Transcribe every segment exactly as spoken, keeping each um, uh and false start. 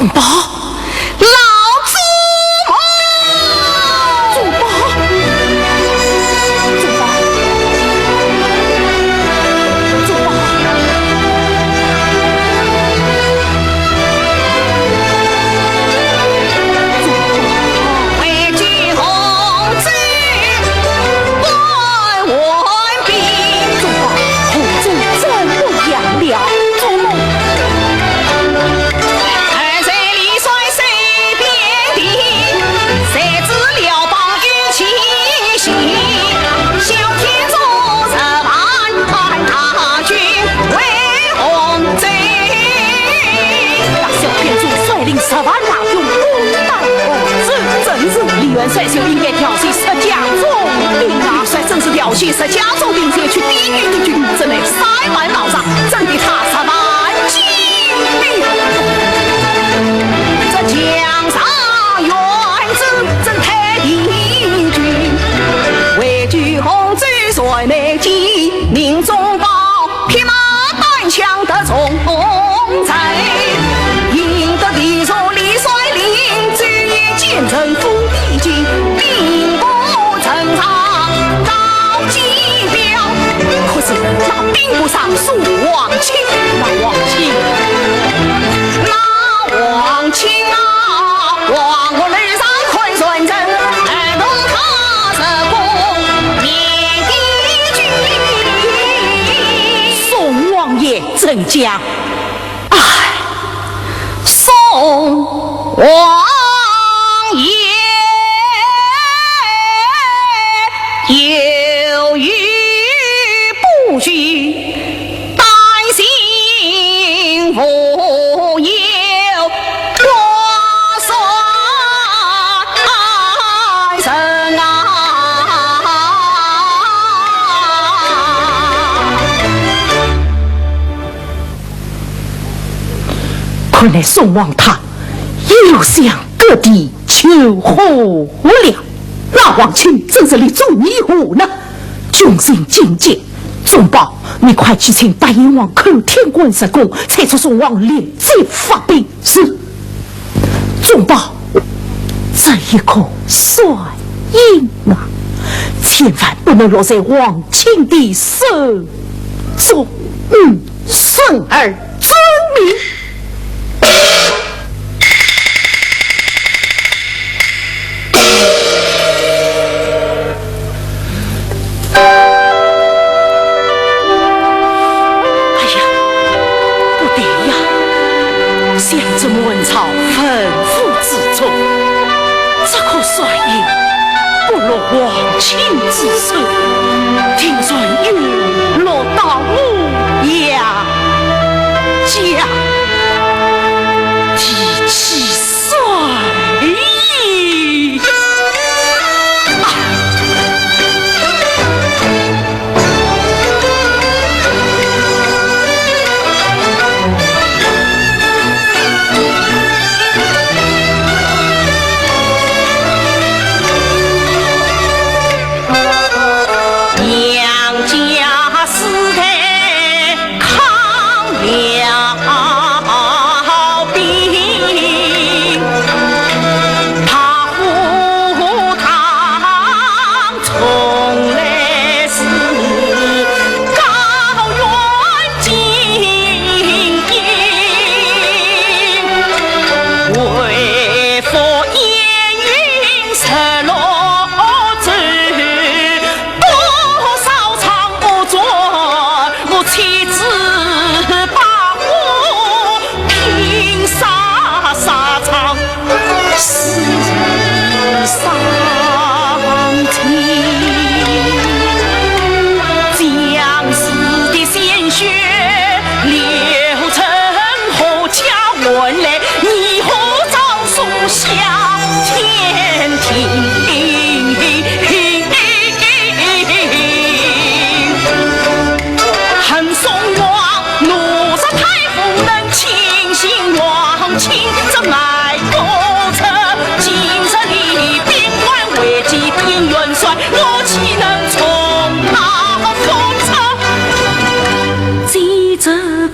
宝，老祖母！祖宝，祖宝，祖宝。祖宝。 那萧天佐率领十万大军攻打洪州，正是李元帅就应该调集十家总兵啊！李帅正是调集十家总兵前去抵御敌军，怎奈三万老将，怎敌他十万精兵。这江上元帅怎敌敌军，围住洪州在内间，命众报 匹马单枪得冲城，引得李儒李率领，追赶陈宫的军兵部阵仗到金标。可是那兵部尚书王钦，那王钦，那王钦啊，望我楼上看传真，儿童他是不免的军。宋王爷。 怎讲？唉，宋王爷，有意不虚，担心无有多少人啊！ 看来宋王他又想割地求和了。那王钦正是力主议和呢？军情紧急，宗保，你快去请大燕王寇天官入宫，催促宋王立即发兵。是。宗保，这一个帅印啊，千万不能落在王钦的手中。嗯。 孙儿遵命。哎呀，不对呀！想这满朝文武之中，这个帅印 不落王钦之手，定然又落到我杨家第七帅矣。啊！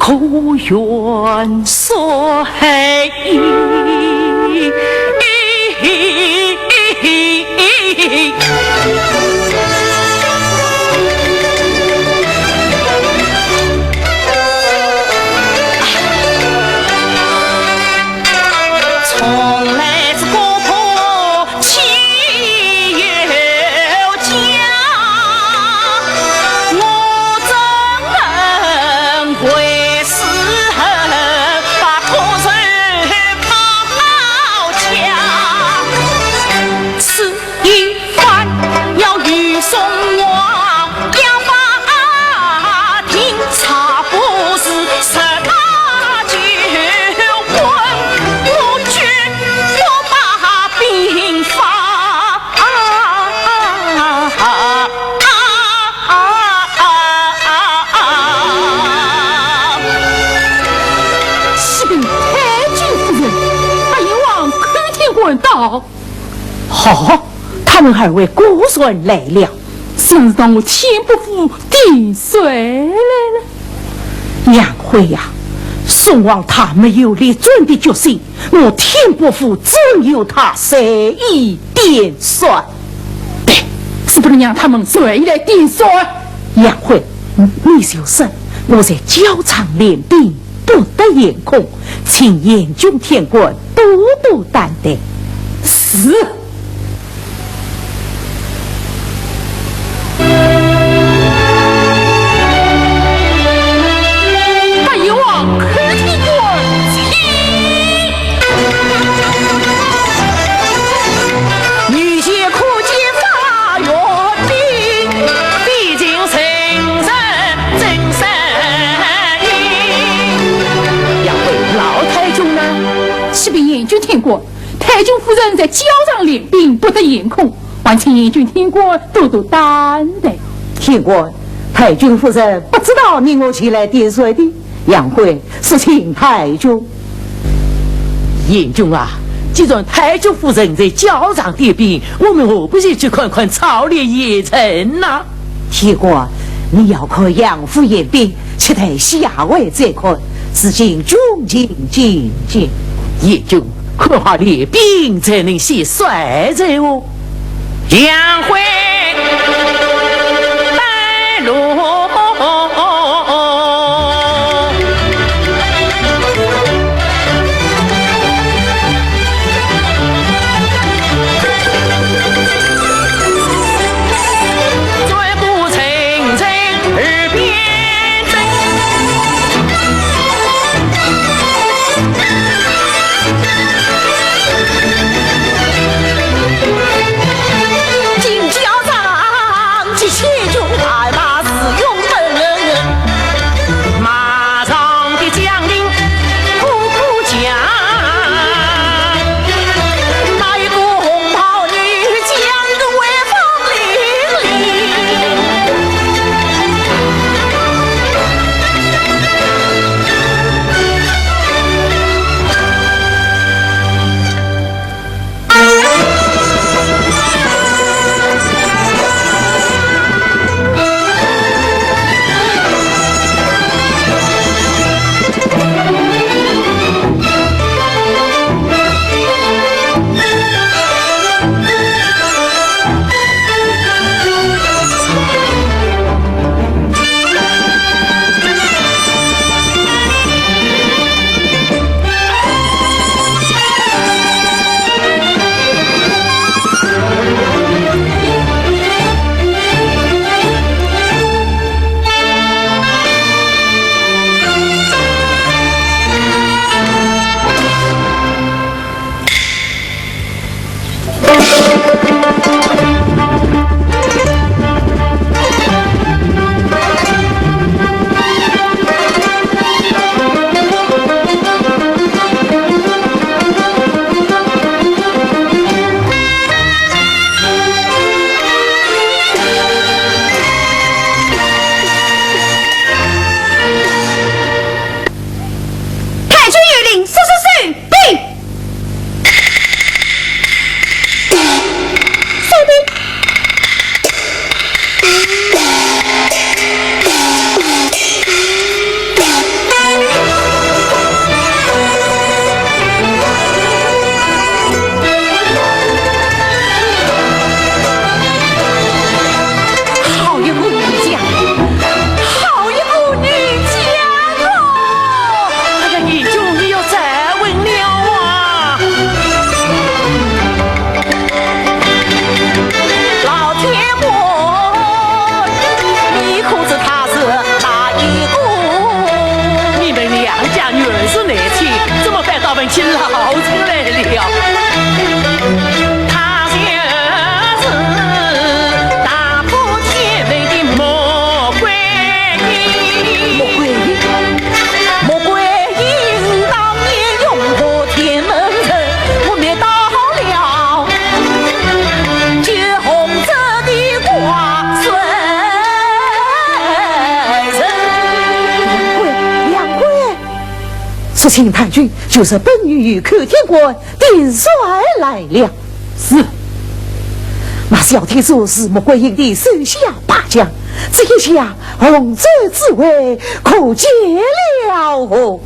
不远岁。从来是国破 岂有家，我怎能为世恨，把国仇报家？此一番要与宋王表法庭，查不是十拿九稳，我绝不把兵发。 啊啊啊啊啊啊！启禀太君夫人，八贤王叩天官到。好，他们二位果然来了，真是到我天波府点帅来了。杨辉呀，宋王他没有力战的决心，我天波府怎有他随意点帅？ 对，是不能让他们随意来点帅。杨辉，你就说我在校场练兵，不得闲空，请贤君天官多多担待。是。 八贤王叩天官请。女贤可见法院的，毕竟圣人真圣人。杨辉，老太君呢？启禀贤君天官，太君夫人在校场练兵，不得闲空。 还请贤君天官多多担待。天官，太君夫人不知道你我前来点帅的，杨辉，速请太君。贤君啊，既然太君夫人在校场点兵，我们何不前去看看操练一阵呢？天官，你要看杨府练兵，且待下回再看，如今军情紧急。贤君， 看好练兵才能选帅才哦。杨辉带路。已经老出来了。她就是大破天门的穆桂英。穆桂英，穆桂英当年勇破天门城，我灭到了九红镇的寡孙人。杨贵，杨贵。 速请太君，就是本御与寇天官点帅来了。是。那萧天佐是穆桂英的手下败将，这一下洪州之围可解了哦。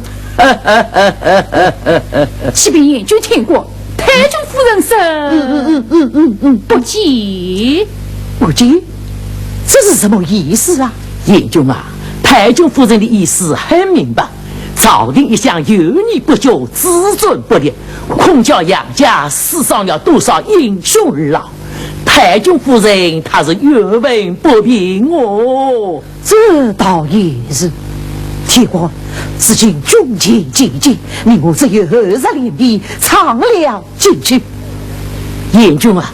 启禀贤君天官，太君夫人身，嗯嗯嗯嗯嗯嗯，不见。不见？这是什么意思啊？贤君啊，太君夫人的意思很明白。 朝廷一向犹豫不决，自尊不立，空叫杨家死伤了多少英雄儿郎，太君夫人她是怨愤不平哦。这倒也是。天官，如今军情紧急，你我只有二十里地闯了进去。贤君啊，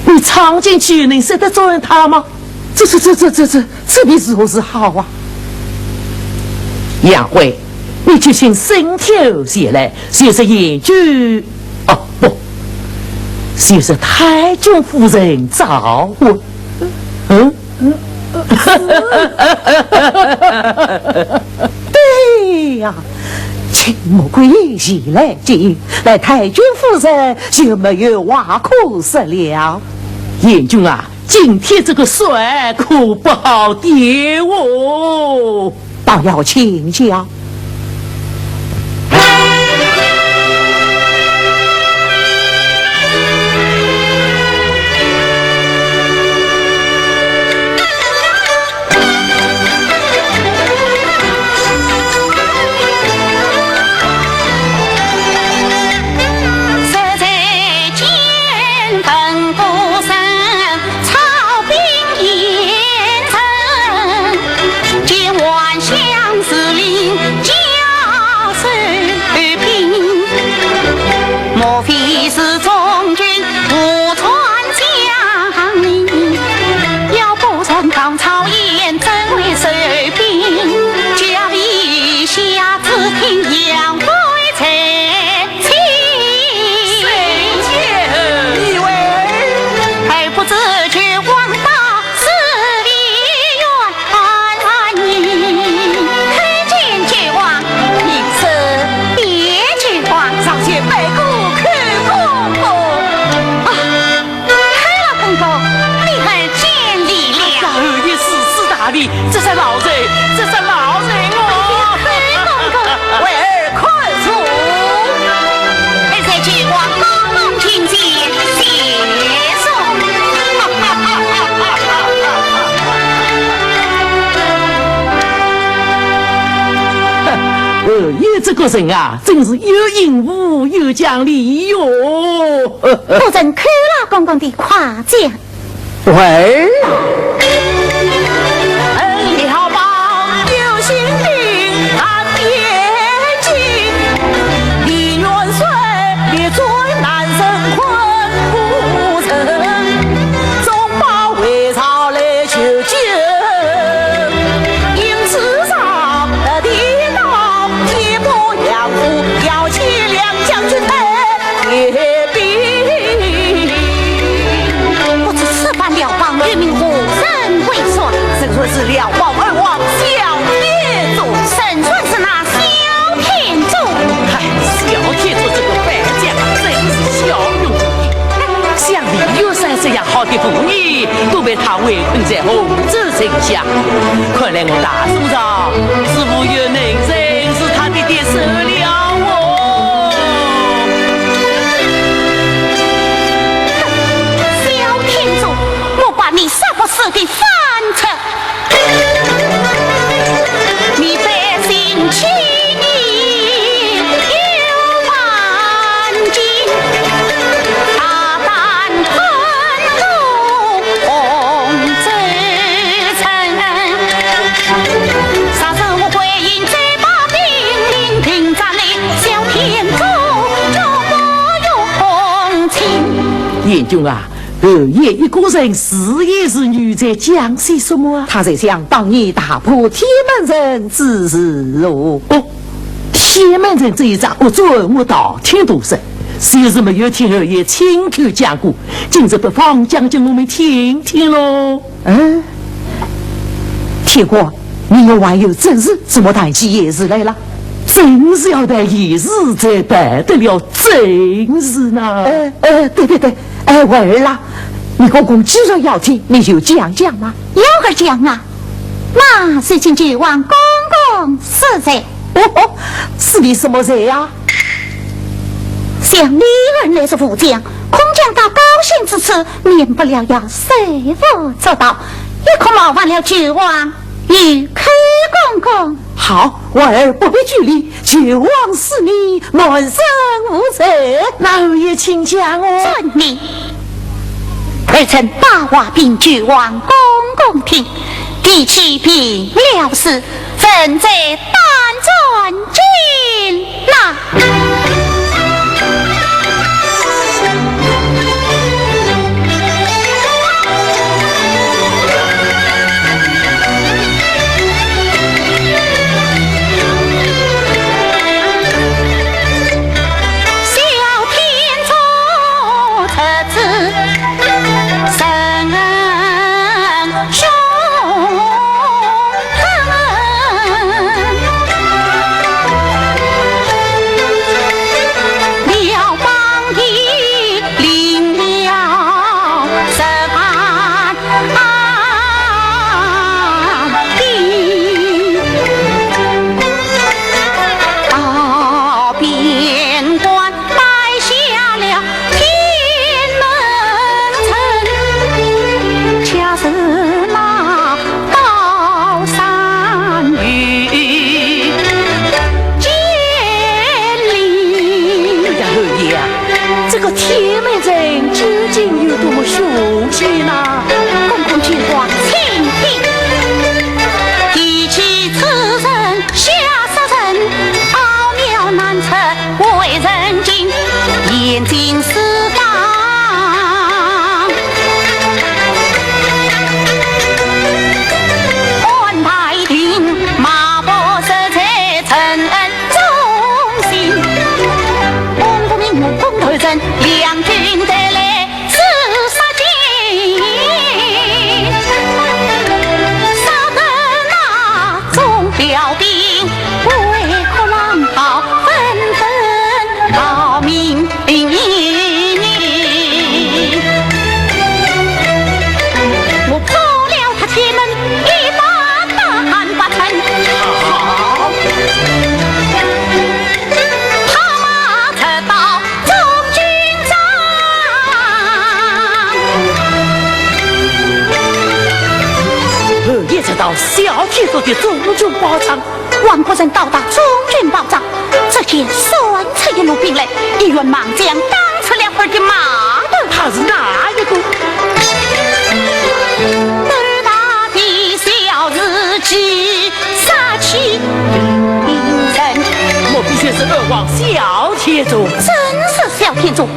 你闯进去能说得转她吗？ 这这这这这这这便如何是好啊？杨贵，你就请升天前来，就是贤君，哦，不，就是太君夫人召唤。嗯？对呀，请穆桂英前来见，那太君夫人就没有话可说了。贤君啊， 今天这个帅可不好点哦。倒要请教。啊，老公公，你很见礼了。老爷如此大礼，这是老人，这是老人哦。老公公，为儿看错。儿在九王公公近前谢罪。老爷这个人啊，真是有印无有讲理哟。 不曾扣老公公的夸奖。喂。不知此番辽邦御命何人为帅？听说是辽邦二王萧天佐。听说是那萧天佐？嗨，萧天佐这个败将真是骁勇无比，像李元帅这样好的武艺都被他围困在洪州城下。看来我大宋朝是无有能人是他的敌手了哦。 萧天佐，莫怪你杀不死的反贼。你百姓欺你有万金，大胆吞吐洪州城。杀死我桂英，再把兵临平斩你萧天佐。贤君啊，侯爷一个人是言是语在讲些什么啊？他在想当年大破天门阵之事哦。哦，天门阵这一仗，我转我道听途说，就是没有听侯爷亲口讲过，今日不妨讲给我们听听喽。嗯，天官，你又还有正事，怎么谈起闲事来了？正是要谈闲事，才谈得了正事呢。呃，呃，对对对，哎，婉儿啦，你公公既然要听，你就讲讲嘛。要儿讲啊，那是请舅王公公恕罪。哦，恕你什么罪呀？想你儿乃是武将，恐将到高险之处，免不了要手舞足蹈，也可冒犯了舅王与寇公公。好，婉儿不必拘礼，舅王恕你满身无罪。那侯爷请讲哦。遵命。儿臣把话禀舅王公公听，提起平辽事，问罪单传进呐。哎呀，侯爷啊，这个天门阵究竟有多么凶险呐？公公舅王，请听。提起此人，吓死人，奥妙难测，为人精，眼睛四方。侯爷直捣萧天佐的中军宝帐。 王夫人到达中军宝帐，只见孙策一路兵来，一员猛将打出了二的马头。他是哪一个？斗大的小字旗，杀气凌人。莫不就是二王萧天佐？正是萧天佐。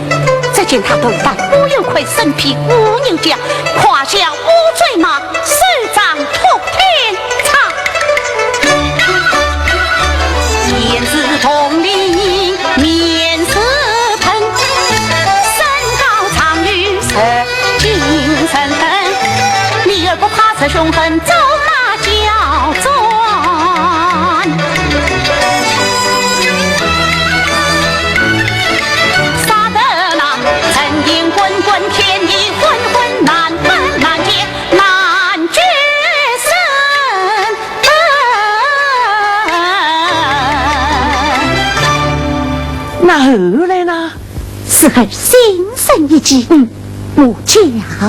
只见他头戴乌油盔，身披乌牛甲，胯下乌骓马，手掌托天叉。 那后来呢？是个心生一计，嗯，我假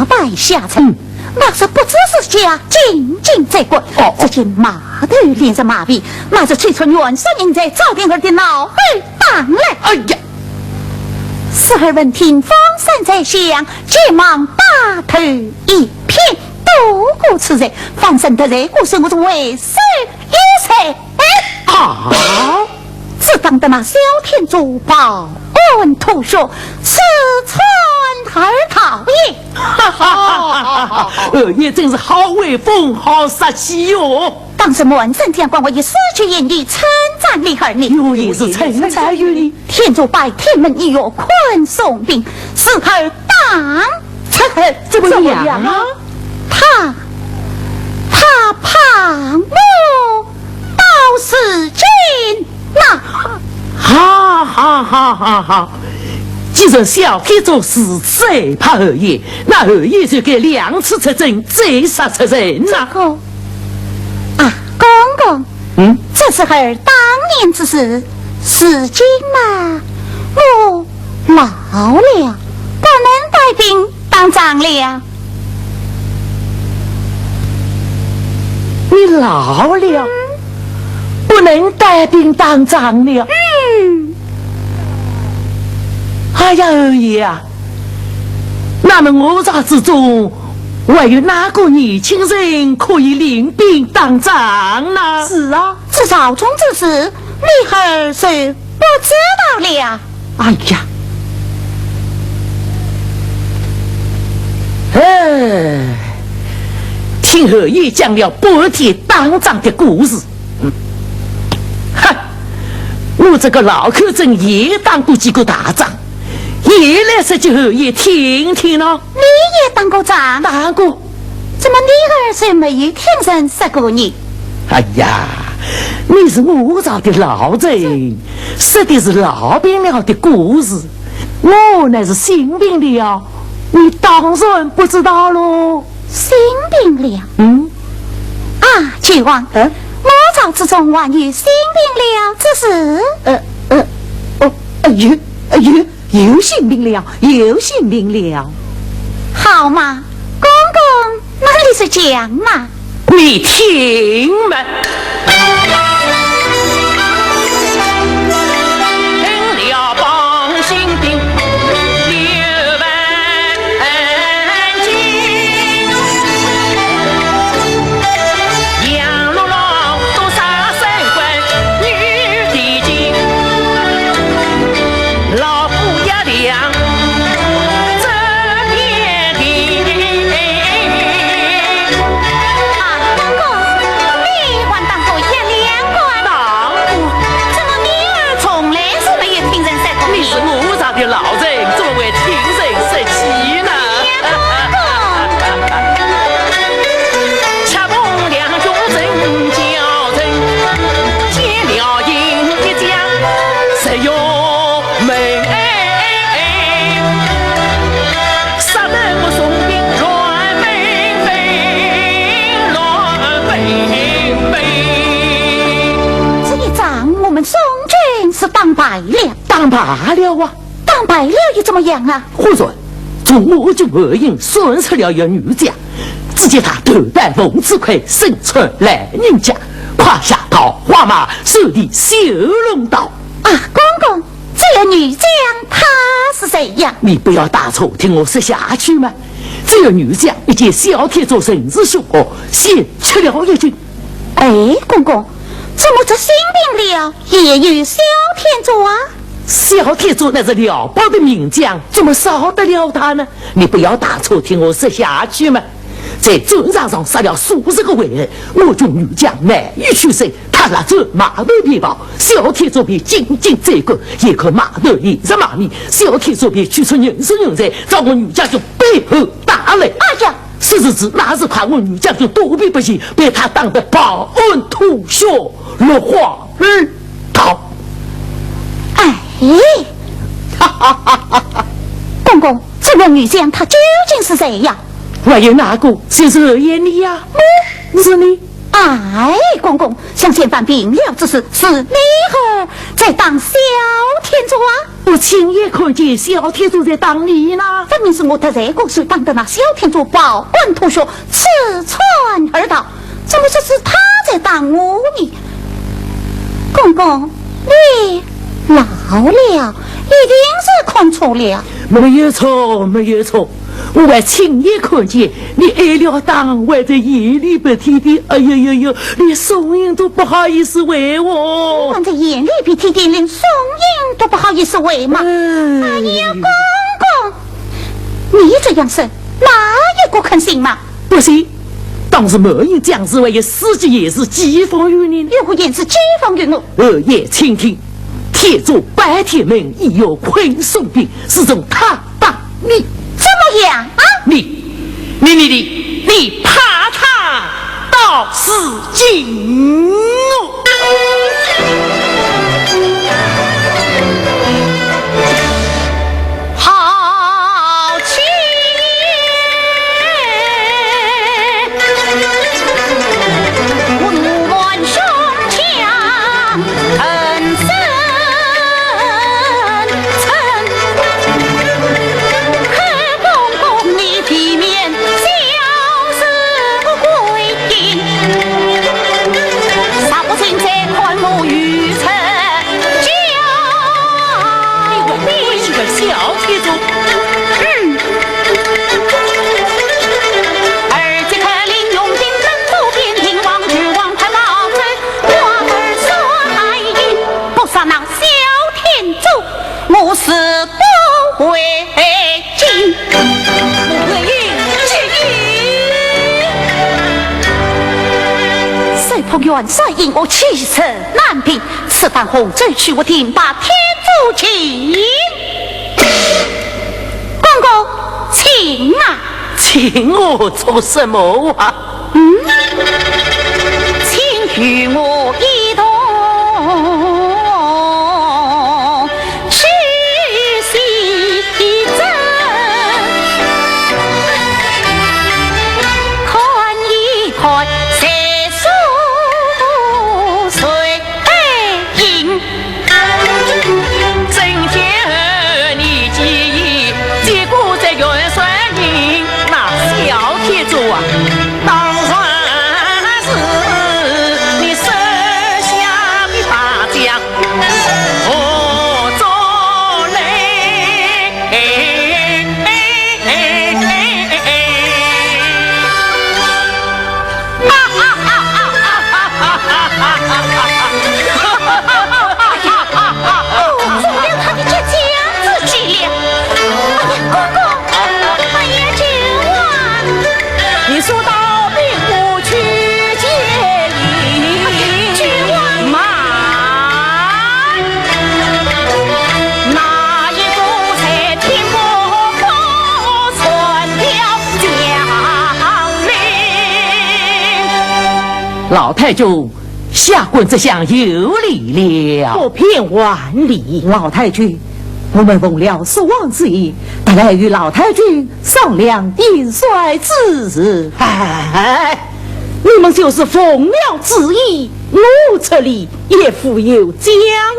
扮下臣，嗯，那是不知是假，进京宰官。哦，哦。只见马头连着马尾，那是催促元帅人在赵天儿的脑后打来。哎呀！时而闻听方山在响，急忙把头一偏，躲过此人，方山得罪过，说我是为首有罪。哎，啊！只当得那萧天佐跑恩吐血，自窜而逃也。哈哈哈哈哈！二爷真是好威风，好杀气哟！当时满城将官还以诗句言语称赞你儿呢。我也是称赞于你。天助白天门，你若肯送兵，是儿当。这怎么样啊？他，他怕我到如今呐。哈哈哈哈哈！既然萧天佐如此害怕二爷，那二爷就该两次出征，斩杀出人呐。这个，啊，公公，嗯？这是儿当年之事，如今嘛，我老了，不能带兵 打仗了。你老了，嗯。不能带兵打仗了。嗯。哎呀，二爷啊，那么我朝之中，还有哪个年轻人可以领兵打仗呢？是啊，这朝中之事，你儿是 不知道了。哎呀，哎，听二爷讲了半天打仗的故事。嗯，哼，我这个老寇准也打过几个大仗，也来说给二爷听听咯。你也打过仗？打过。 怎么你儿是没有听人说过呢？哎呀，你是我朝的老臣，说的是老兵了的故事，我乃是新兵了，你当然不知道喽。新兵了？嗯。啊，秦王，嗯？我朝之中还有新兵了之事？呃，呃，哦，呃，有，呃，有。 有新兵了，有新兵了。好嘛，公公，那你就讲嘛。你听嘛。啊，公公，你还当过一两官？当过。怎么你儿从来是没有听人说过呢？你是我朝的老臣，怎么会听人说起呢？ 这一仗我们宋军是打败了。打败了啊？ 打败了又怎么样啊？忽然，从我军后营窜出了一员女将，只见她头戴凤翅盔，身穿蓝绫甲，胯下桃花马，手提绣龙刀。啊，公公，这员女将她是谁呀？你不要打岔，听我说下去嘛。这员女将遇见萧天佐甚是凶恶，先吃了一惊。哎，公公，怎么这新兵了也有萧天佐啊？ 萧天佐乃是辽邦的名将，怎么少得了他呢？你不要打岔，听我说下去嘛。在战场上杀了数十个回合，我军女将难以取胜，他勒住马头便跑，萧天佐便紧紧追赶，眼看马头离着马面，萧天佐便取出人手人才，朝我女将军背后打来。哎呀！ 是是是，那是怕我女将军躲避不及，被他打得抱鞍吐血，落荒而逃。哎，哈哈哈哈哈！公公，这位女将她究竟是谁呀？还有哪个？就是二爷你呀。嗯，是你。哎，公公，想先犯平辽之时，是你儿在打萧天佐啊？ 我亲眼看见萧天佐在打你呢。分明是我搭罪过，所以打得那萧天佐抱鞍吐血，自窜而逃。怎么说是他在打我呢？公公，你老了，一定是看错了。没有错，没有错。我还亲眼看见你挨了打，还在眼泪鼻涕的。哎呦呦呦，连宋英都不好意思回哦。我在眼泪鼻涕的，连宋英都不好意思回嘛。哎呀，公公，你这样说，哪一个肯信嘛？不信。当时满营将士还有司机也是街坊于你呢。又何言是街坊于我？二爷请听，天助白天门，一夜困宋兵，是从他打你。怎么样啊？你，你，你，你，你怕他到如今哦。好气！我怒满胸腔恨深沉，可公公你体面，小事不过。 啥不行再看我与谁交。你还会是个小铁柱？嗯。二姐可怜用兵能否变平王，君王太老子，我儿说爱英，不杀那小天柱，我死不回京。不回京，接应。 谁破元帅，因我气势难平，此番洪州去，我定把天助卿。公公，请啊。请我做什么啊？嗯？请与我一同 去西征，看一看谁输谁赢。真叫你急，结果这元帅人，那小铁柱啊，当然是你手下的败将。 中了他的这枪子去了。哎呀，哥哥，哎呀，救我啊！你说到兵部去见礼，救我啊！慢，哪一个在天国高传了将令？老太君， 下官这厢有礼了。不便还礼。老太君，我们奉了叔王之意，特来与老太君商量定帅之事。哎，你们就是奉了旨意，我这里也负有将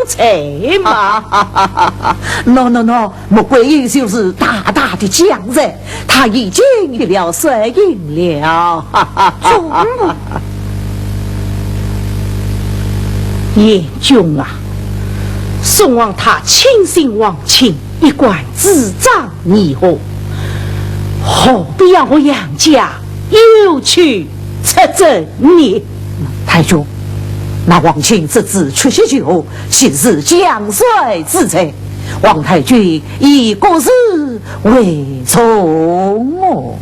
才嘛。喏，喏，喏，穆桂英就是大大的将才， 他已经去了帅印了。中了。贤君啊，宋王他亲信王钦，一贯主张议和，何必要我杨家又去出征呢？太君，那王钦之子出师求和，岂是将帅之才？ 王太君以国事为重哦。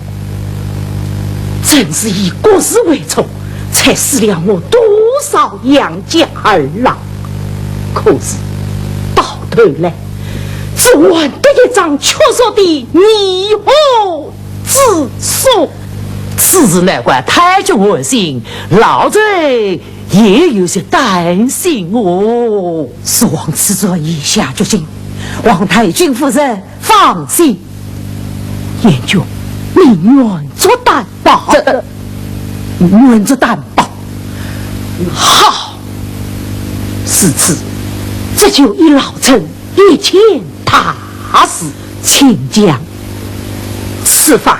正是以国事为重，才死了我多少杨家儿郎。可是，到头来，只换得一张屈辱的议和之书。此事难怪太君寒心，老贼 也有些担心哦。叔王此番已下决心，望太君夫人放心。贤君，你愿作担保？这，愿作担保。好，如此，这就依老臣一件大事。请讲。此番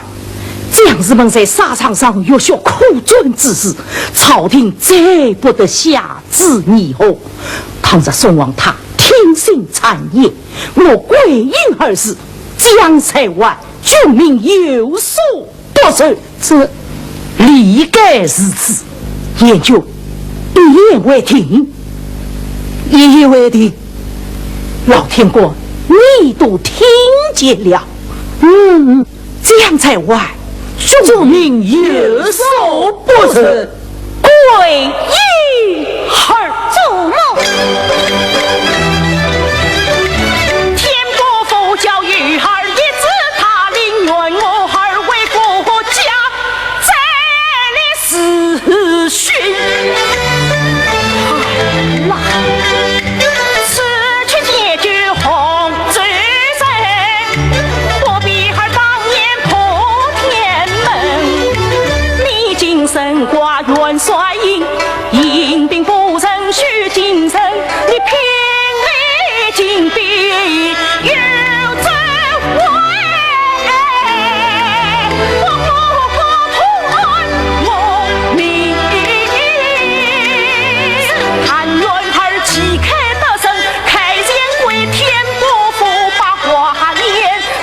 将士们在沙场上浴血苦战之时，朝廷再不得下旨议和。倘若宋王他听信谗言，我桂英二字姜才华，君命有所不受。这理该如此。贤君，一言为定。一言为定。老天官，你都听见了。嗯，姜才华，君命有所不受。 桂英儿。祖母。天不负教育儿一子，他宁愿我儿为国家再立世勋。此去且救洪州城，不比儿当年破天门。你今身挂元帅印， 引兵不成须进城，你偏为金兵又走歪，我国国土安我民。但愿儿旗开得胜，开前归天不负八卦年。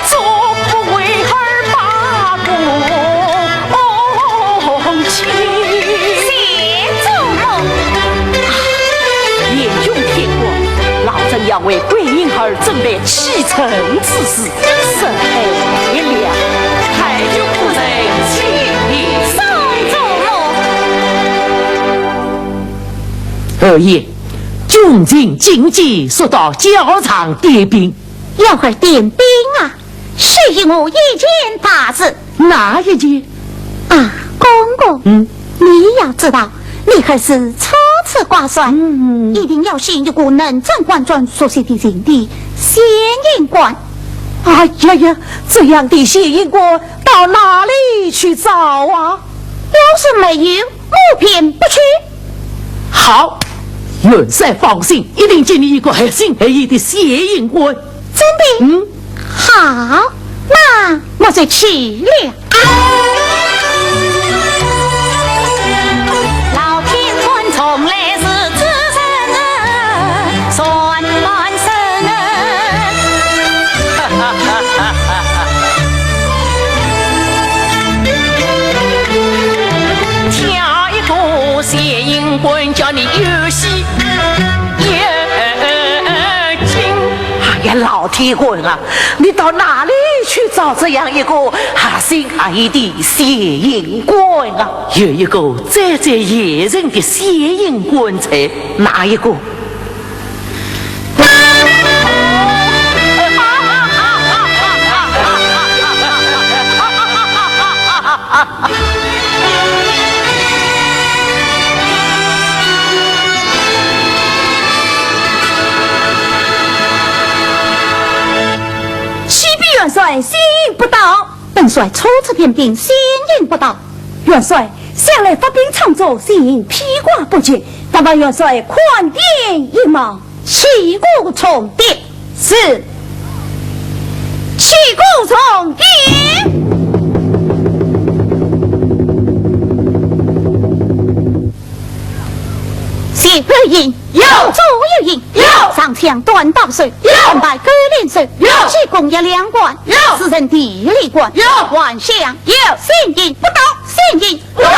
做不为儿把公请。谢祖母。贤君天官，老臣要为桂英儿准备启程之事，失陪了。太君夫人请。送祖母。二爷，军情紧急，速到校场点兵。要儿点兵啊？ 是与我一件大事。哪一件？啊，公公，嗯。你要知道，你儿是初次挂帅，嗯。一定要选一个能征惯战、熟悉敌情的先行官。哎呀呀，这样的先行官到哪里去找啊？要是没有，我便不去。 好，元帅放心，一定给你一个合心合意的先行官。真的？嗯。好，那我就去了。老天官从来是知人，算盘生。 挑一个先行官，叫你有喜有惊。哎呀，老天官啊，你到哪里去找这样一个合心合意的先行官啊？有一个最最现成的先行官在。哪一个？ 启禀元帅，先行不到。 本帅初次点兵，先行不到。元帅，向来发兵充足，先行披挂不及，但望元帅宽点一望。旗鼓重点。是。旗鼓重点。 前后应。有。左右应。有。上枪短刀手。有。单排勾连手。有。起弓一两管。有。四人地利管。有。还向。有。先行不到，先行不到。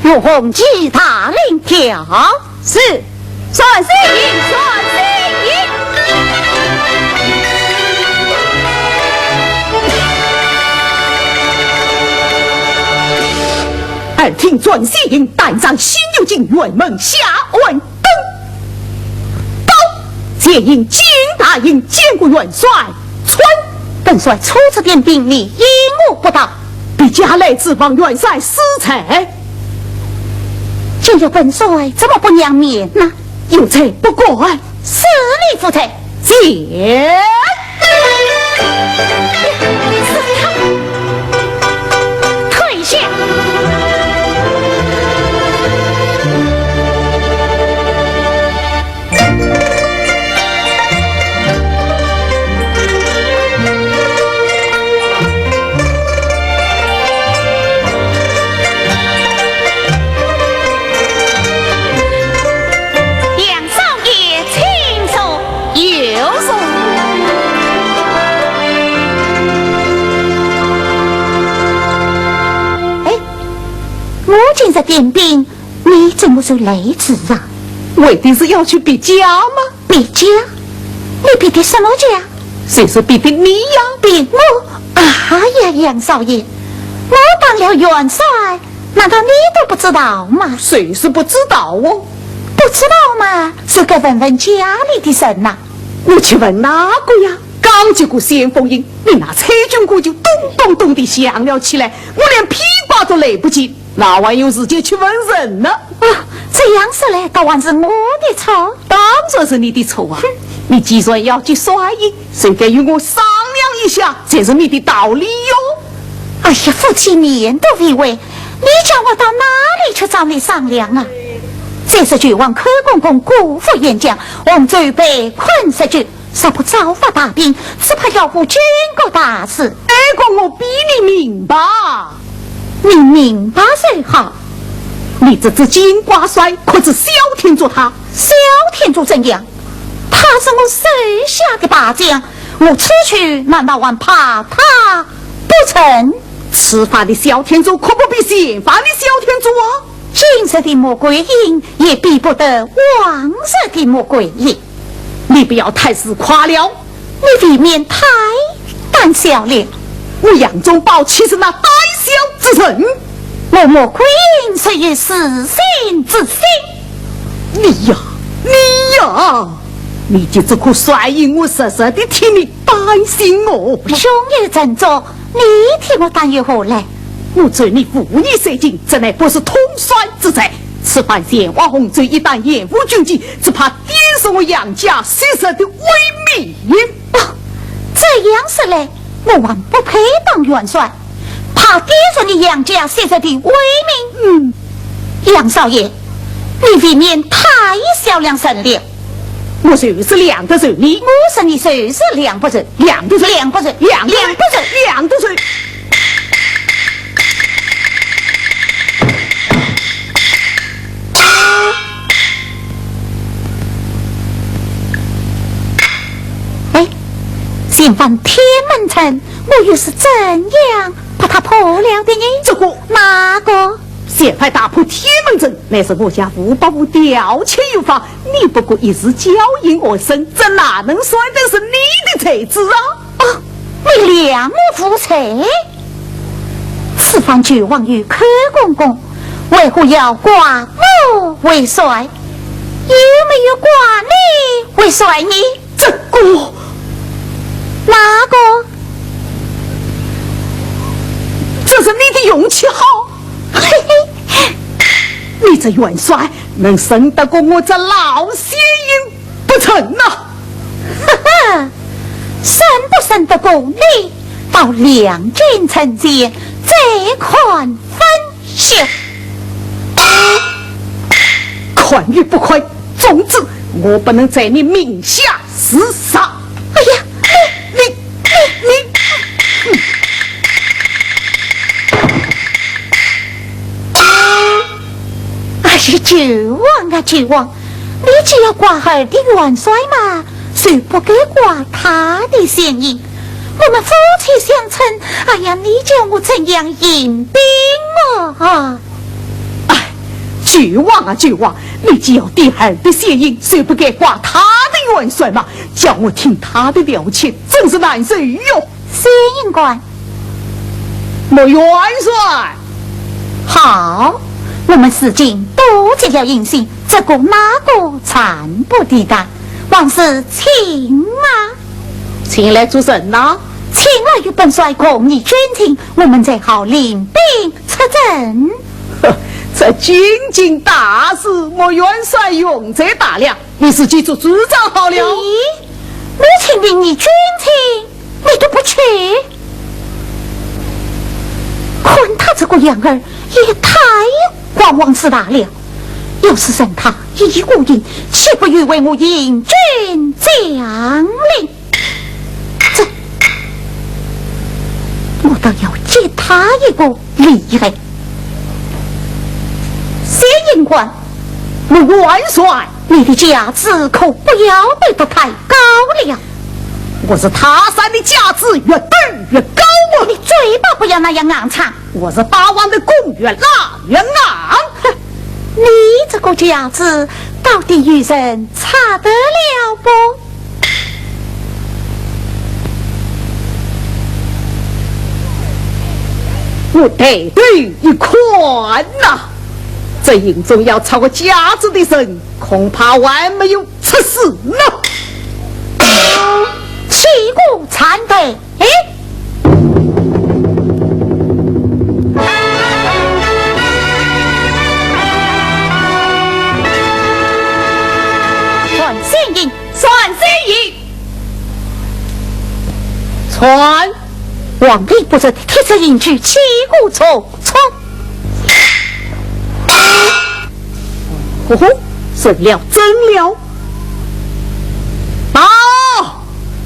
用红旗大令调。是。传先行，传先行。 耳听传先行，但上先有进，辕门下安登。报，前营金大营监国元帅参。本帅初次点兵，你因何不到？别驾来迟，望元帅恕罪。今日本帅怎么不让面呢？ 有罪不敢。是你负罪。是。退下。 杨少爷，请坐。有座。点兵，你怎么就来迟啊？为的是要去别家吗？别家？你别的什么家？就是别的你呀。别我？哎呀，杨少爷，我当了元帅，难道你都不知道吗？就是不知道哦。不知道嘛，就该问问家里的人呐。我去问哪个呀？刚接过先锋印，你那催军鼓就咚咚咚地响了起来，我连披挂都来不及，哪还有时间去问人呢？啊，这样说来，倒还是我的错。当然是你的错啊！你既然要接帅印，就该与我商量一下，才是你的道理哟。哎呀，夫妻面都未会，你叫我到哪里去找你商量啊？这是舅王、寇公公、姑父、严将，洪州被困十九，若不早发大兵，只怕要误军国大事。哎，讲我比你明白。你明白就好。你这只金瓜帅，可知萧天佐他？萧天佐怎样？他是我手下的败将，我出去难道还怕他不成？此番的萧天佐可不比前番的萧天佐啊！今日的穆桂英也比不得往日的穆桂英。你不要太自夸了。你未免太胆小了。我杨忠保岂是那胆小之人？我穆桂英是有自信之心。你呀，你呀，你就这个帅印，我实实的替你担心哦。胸有成竹，你替我担忧何来？我劝你赴任三军，这乃不是统帅之才。此番前往洪州，一旦延误军机，只怕跌入我杨家昔日的威名。哦，这样说来，我还不配当元帅，怕跌入你杨家昔日的威名。嗯，杨少爷，你未免太小量人了。我就是量得着你。我说你就是量不着。量得着。量不着。量得着。量不着。量得着。哎，前番天门阵，我又是怎样把它破了的呢？这个，哪个？ 前番大破天门阵，乃是我家吴伯父调遣有方，你不过一时侥幸而胜，这哪能算得是你的才智啊？哦，你量我无才？此番舅王与寇公公，为何要挂我为帅？有没有挂你为帅呢？ 这个，哪个？这是你的运气好。嘿嘿，你这元帅能胜得过我这老先行不成呐？哈哈，胜不胜得过你，到两军阵前再看分晓。看与不看，总之我不能在你名下厮杀。哎呀，你，你，你，你，哎呀，舅王啊，舅王，你既要挂儿的元帅嘛，就不该挂他的先行。我们夫妻相称，哎呀，你叫我怎样行兵啊？哎，舅王啊，舅王，你既要点儿的先行，就不该挂他的元帅嘛，叫我听他的调遣，真是难受哟。先行官。穆元帅。好，我们如今都接了印信，这个那个暂不提谈，还是请啊。请来做甚呐？请来与本帅共议军情，我们才好领兵出征。呵，这军情大事，穆元帅雄才大略，你自己做主张好了。咦，我请你议军情，你都不去？看他这个样儿，也太狂妄自大了。要是任他一个人，岂不又为我引军将令？ 这，我倒要给他一个厉害。先行官。穆元帅。你的架子可不要堆得太高了。我是泰山的架子越堆越高啊！你嘴巴不要那样硬撑。我是霸王的弓越拉越硬。哼，你这个架子到底与人拆得了不？我抬头一看呐，这营中要拆我架子的人，恐怕还没有 出世了。起鼓参对，哎，传先行，传先行，传。王林不是铁石银柱，起鼓重。 哦吼，成了，成了。报，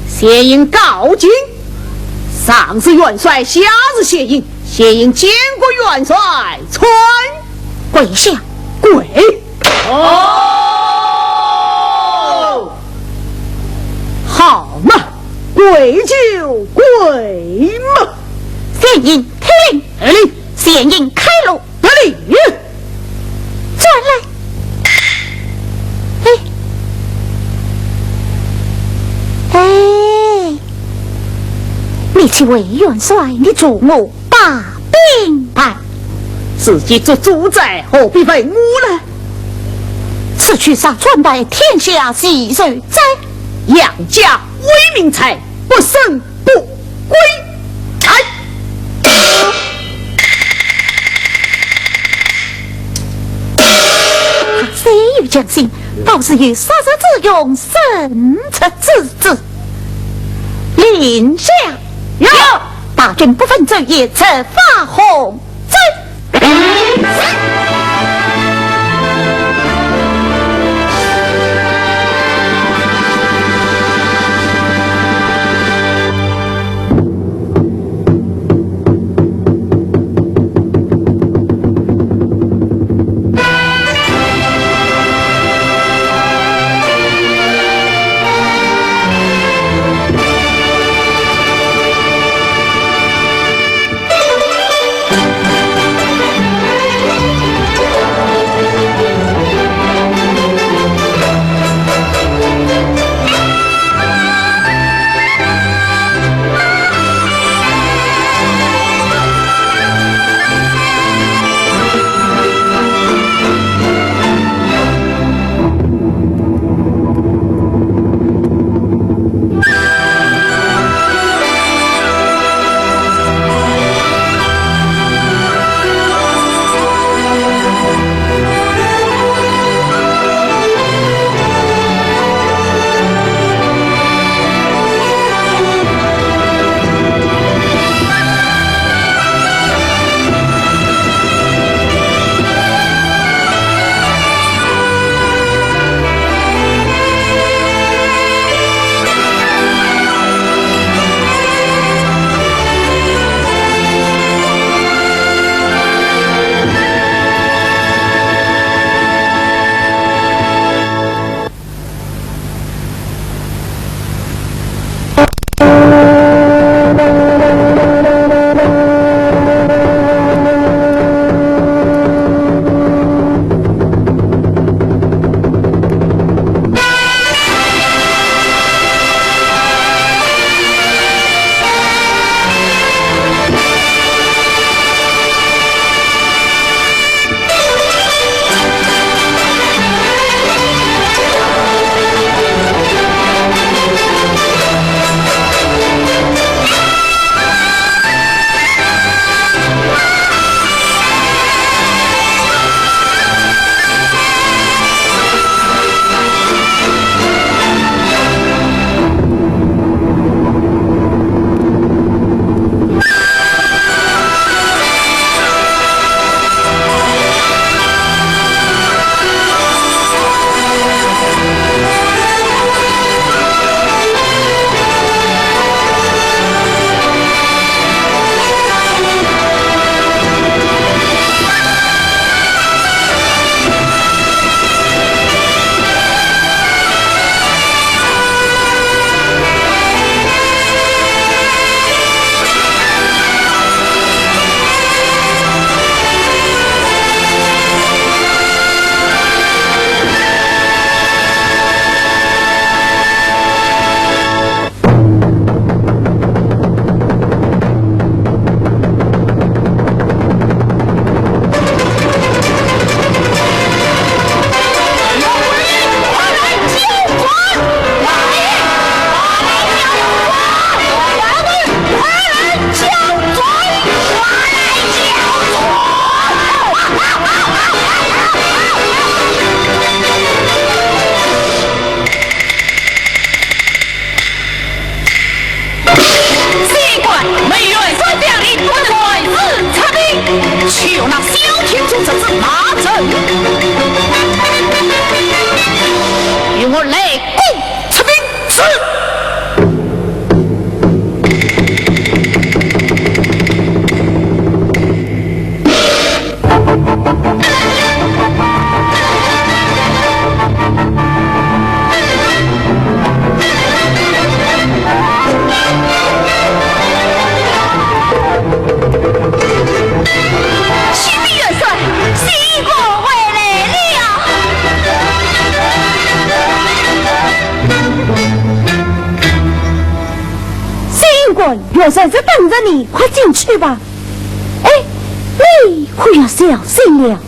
先行告进。上是元帅，下是先行，先行见过元帅，参。跪下。跪。哦，好嘛，跪就跪嘛。先行听令。听令。先行开路。 得令。转来。哎，哎，你既为元帅，你助我把兵办。自己做主宰，何必问我呢？此去杀，专拜天下奇兽哉。杨家威名在，不胜 不归。哎，他虽有将心，倒是有杀人之勇、胜出之志。令下有。大军不分昼夜，直发洪州。我来攻。出兵。是。启禀元帅，新官回来了。新官，元帅在等着你，快进去吧。哎，你可要小心了。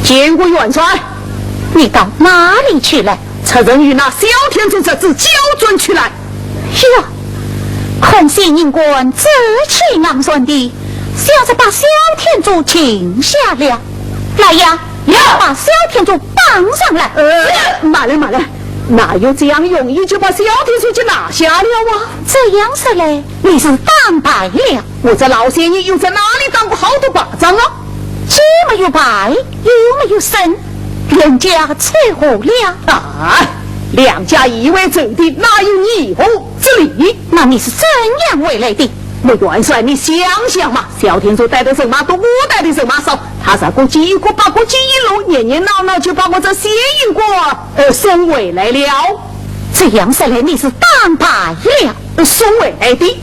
见过元帅。你到哪里去了？ 出城与那萧天佐侄子交战去了。哟，看县令官志气昂然的，像是把萧天佐擒下了。来呀，呀。把萧天佐绑上来。呃，慢来，慢来，哪有这样容易就把萧天佐给拿下了啊？这样说来，你是打败了。 我这老县令又在哪里打过好多败仗啊？既没有败，又没有胜，两家扯和了。啊，两家已为仇敌，哪有议和之理？那你是怎样回来的？我元帅，你想想嘛，萧天佐带的人马多，我带的人马少，他若过几个八国几一路，热热闹闹就把我这县令官，呃，送回来了。这样说来，你是打败了。 送回来的。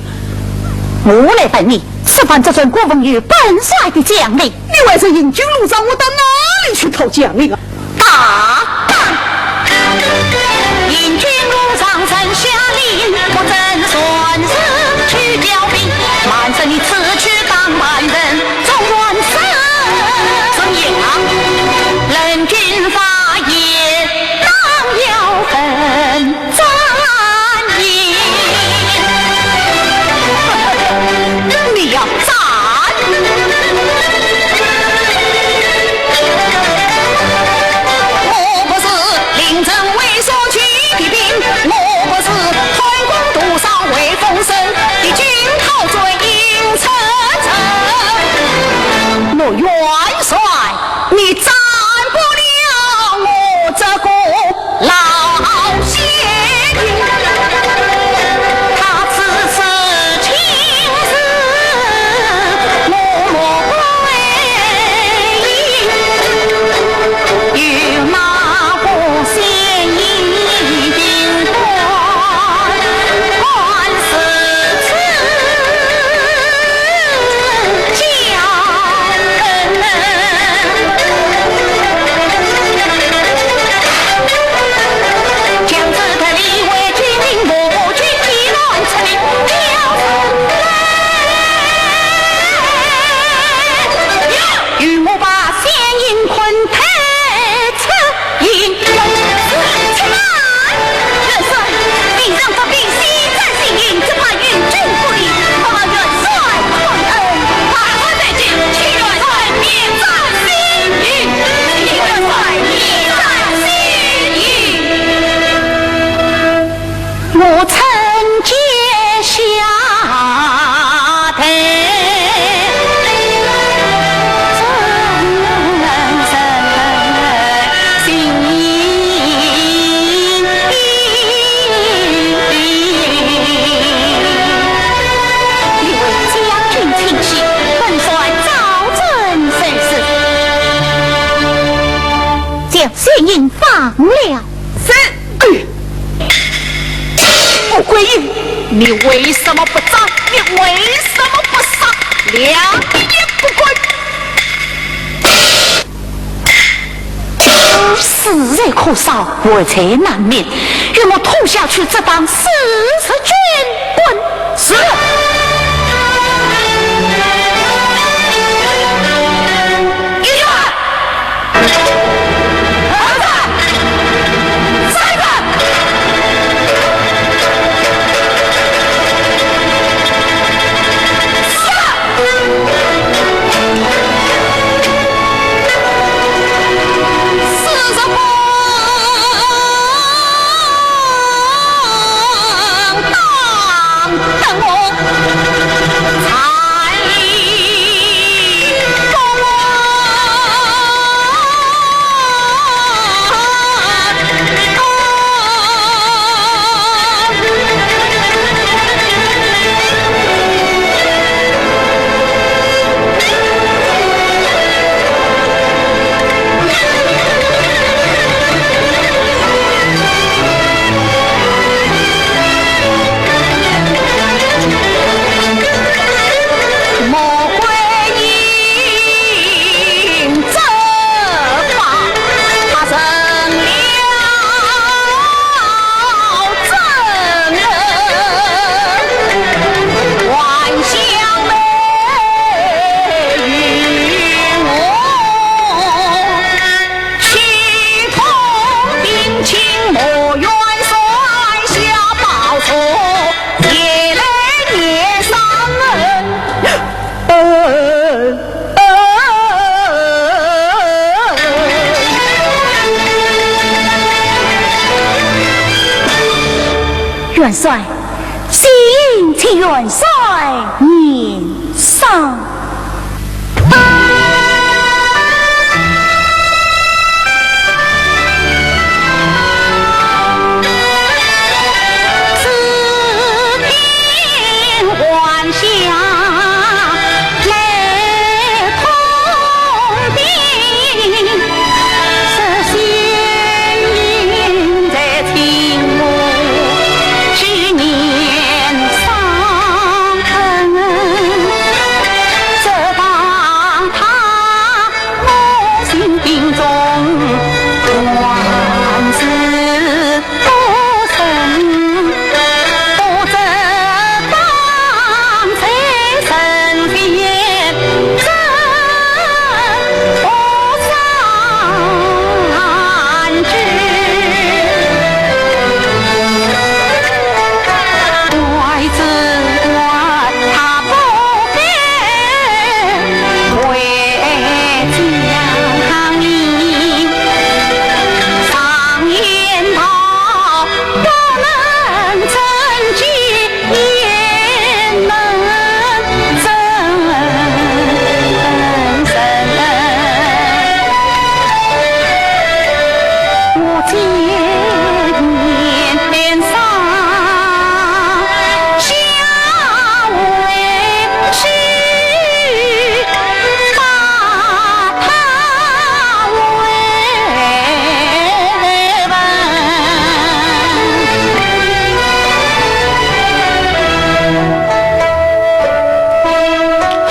我来问你，此番作战，可奉有本帅的将令？你还在行军路上，我到哪里去讨将令啊？打！行军路上传下令，不准船只去调兵，慢着你此去当慢人，总管是怎样？人军发言，当要分 战役。你要战？我不是临阵为所取的兵，我不是贪功图赏为风声的惊涛转影出征。我元帅，你战不了我这个 老先生，他此次亲自我莫归，与那个先行官，官司此 元帅，平常不比西战行营，只怕援军不利，还望元帅宽恩，快快退兵，请元帅免斩先行，请元帅免斩先行。我臣接下台。 你为将军请起，本帅照准收拾。将先行放了。是。哎，穆桂英，你为什么不斩？你为什么不杀？两个也不管。 死罪可恕，活罪难免，与我拖下去，执当四十军棍。是。一军！二军！三军！ 等我元帅，请请元帅验伤。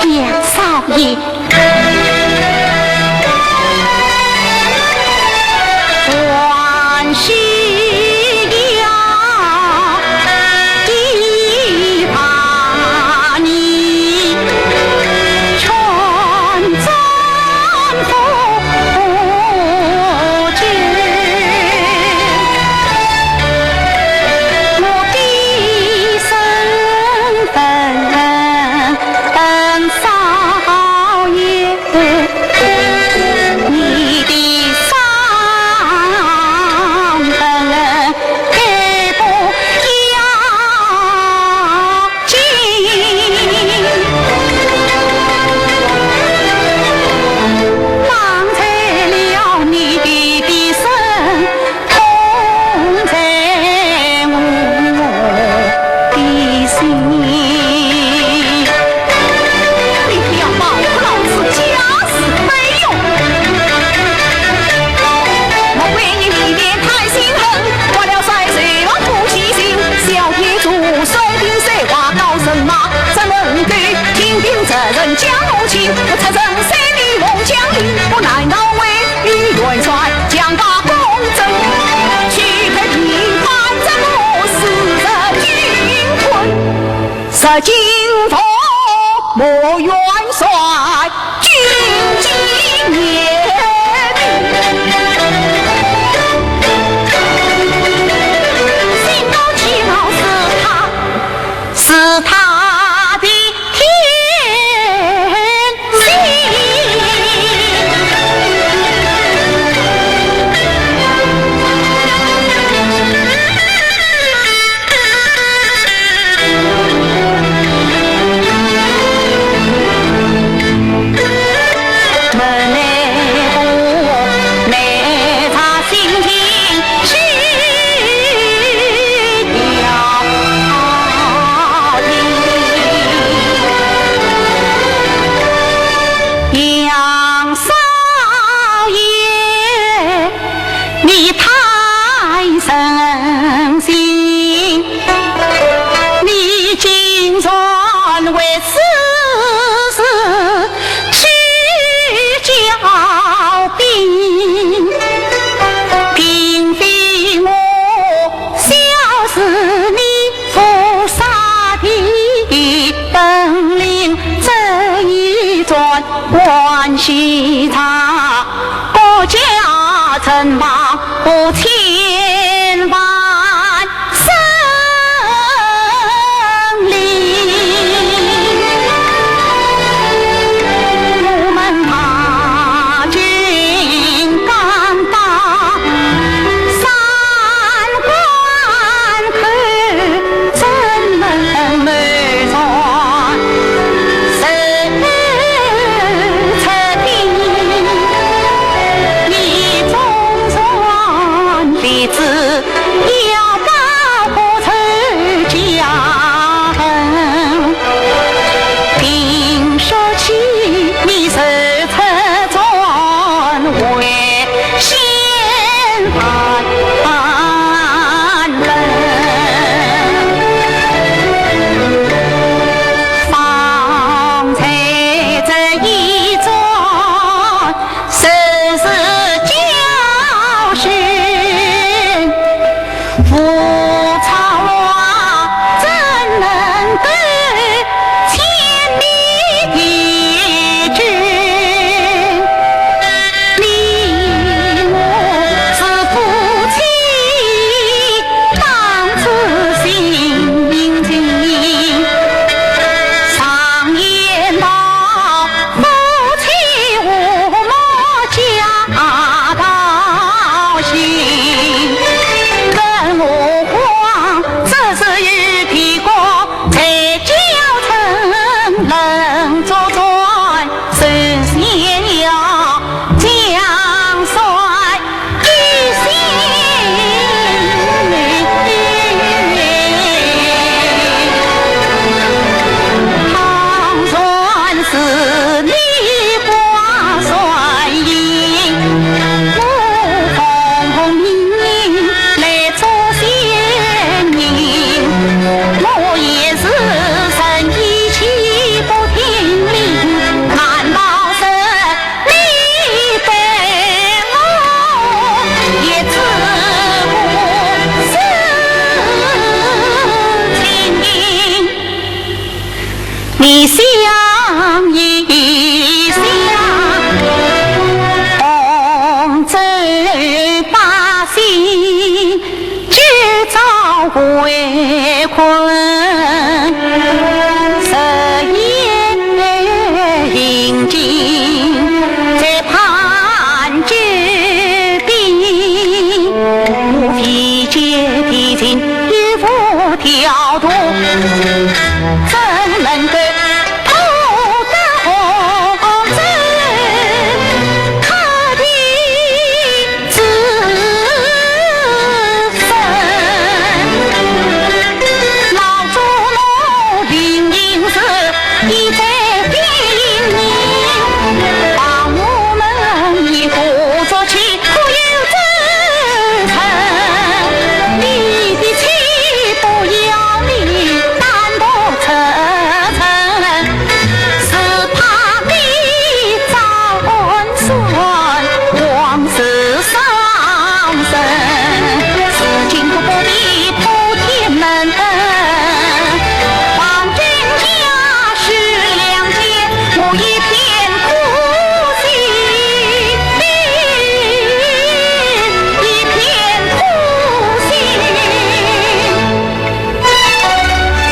杨少爷。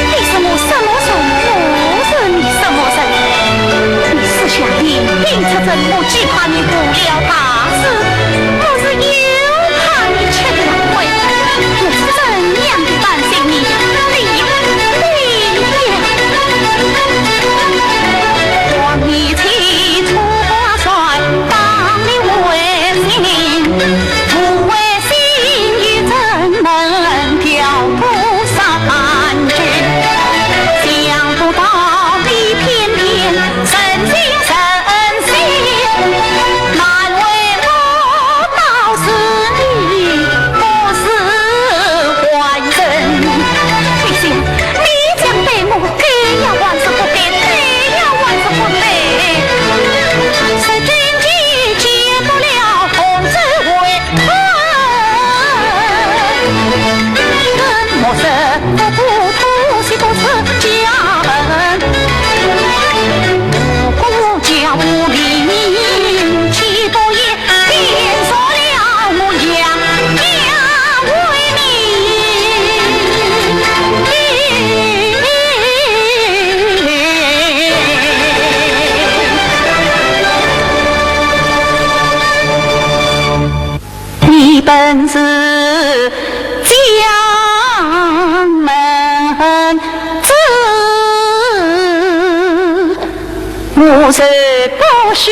你是我什么人？我是你什么人？你私下里并出这么几怕你误了大事，我是又怕你吃了亏，我是怎样的担心你？你呀，你呀！你讲对我，对呀还是不对？对呀还是不对？你本是将门之，我是不许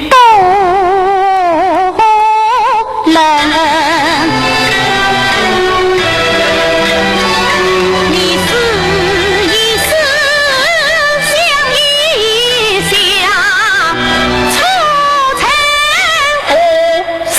不能。你是一世相依相，出尘何生？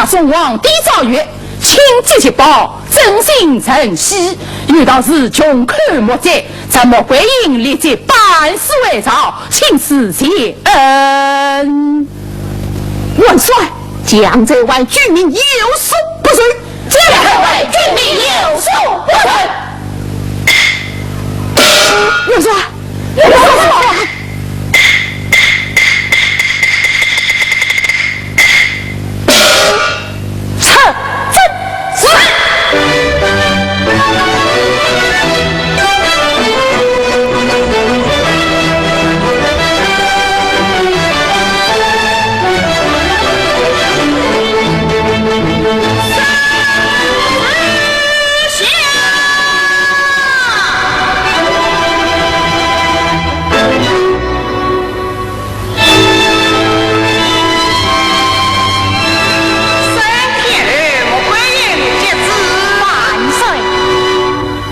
大宋皇帝诏曰：请节节宝，振兴人心。有道是穷寇莫追，咱穆桂英立即班师回朝，请赐谢恩。万岁！将在外军民有所不受。将在外军民有所不受。万岁！ 万岁！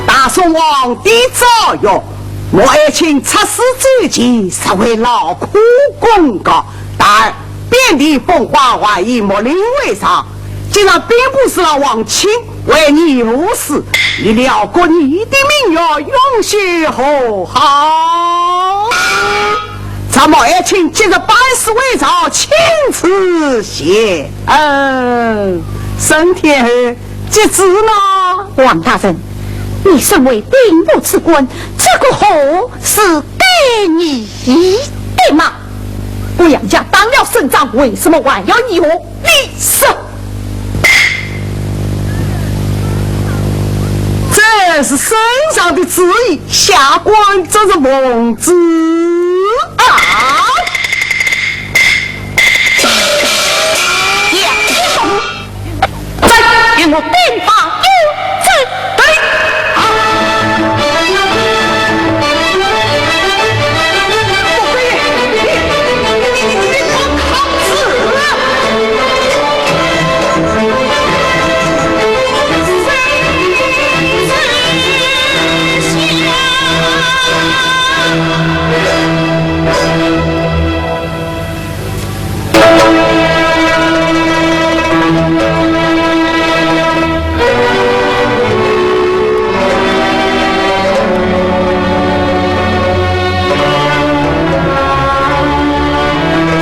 大宋皇帝诏曰：穆爱卿出使周全，实为劳苦功高，大儿遍地风华，还以木林为上。 今日兵部侍郎王钦为你入侍，你了国，你的名誉，永续何好？咱们爱卿今日班师回朝，请赐谢恩。沈天侯，接旨呢？王大人，你身为兵部之官，这个贺是该你的吗？ 不，杨家打了胜仗，为什么还要议和？你说，这是圣上的旨意，下官怎是奉旨啊？杨继宗， 在，与我兵发幽州。得令。啊！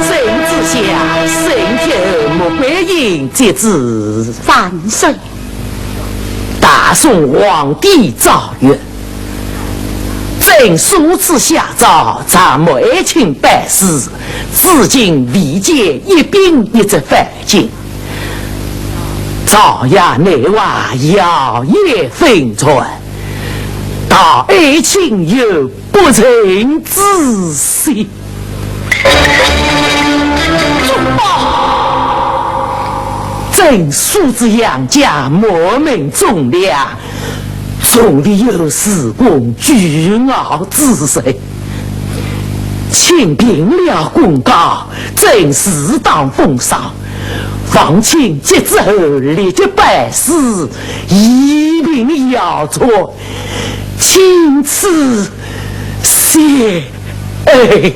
圣旨下，沈天侯穆桂英接旨。万岁。大宋皇帝诏曰： 朕数次下诏，咱们爱卿班师，至今未见一兵一卒返京。朝野内外，谣言纷传，道爱卿有不臣之心。 主公，朕素知杨家满门忠良，从未有恃功倨傲之人。卿平了功高，朕自当封赏。望卿接旨后立即班师，以平姚左，钦此谢。 哎。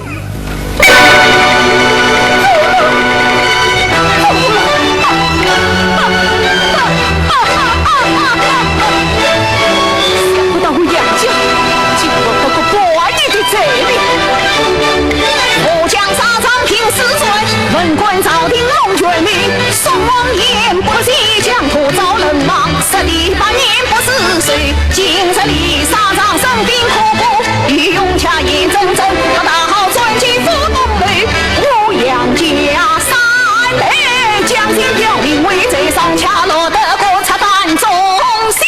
想不到我杨家竟落得个叛逆的罪名。我将沙场平四川，文官朝廷弄权名，宋王言不及，疆土遭人骂，失地八年不思水。 今日里沙场生兵苦苦，御用家言铮铮，大号传进府东楼。我杨家三代将心表明，为贼上下落得个拆弹中心。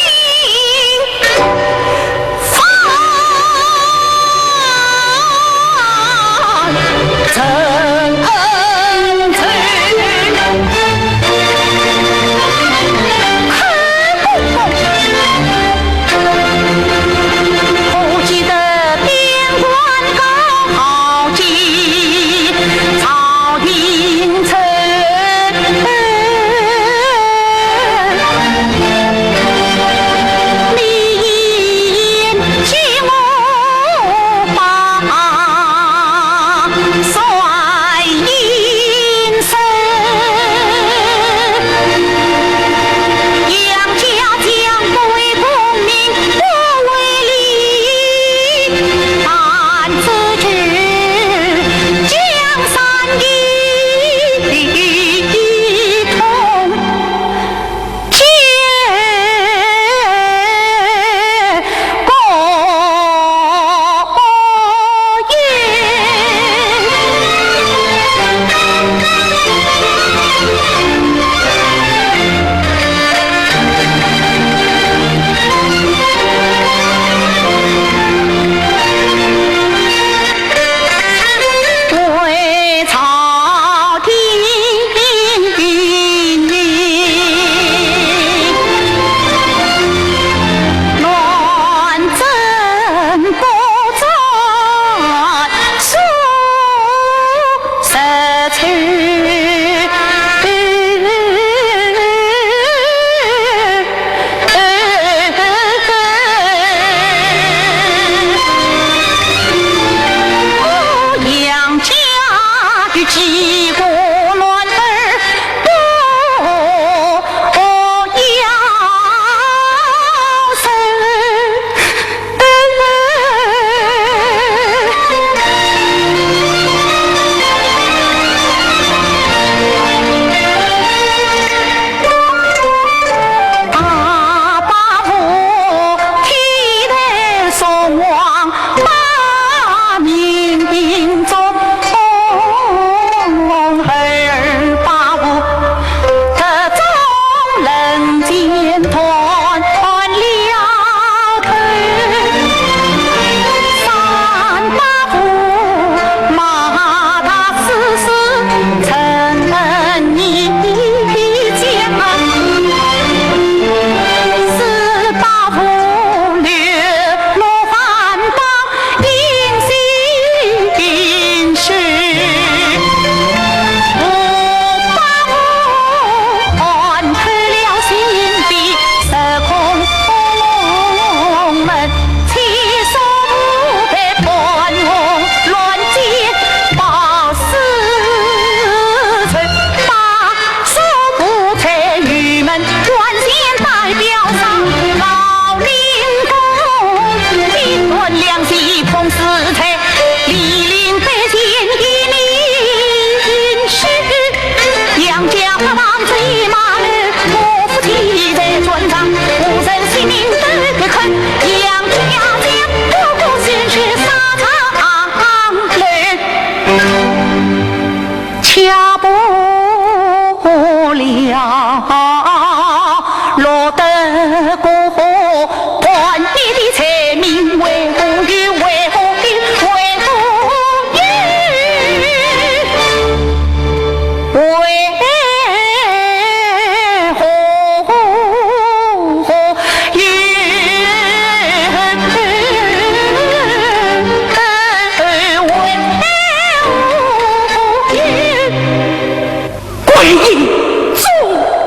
归阴宗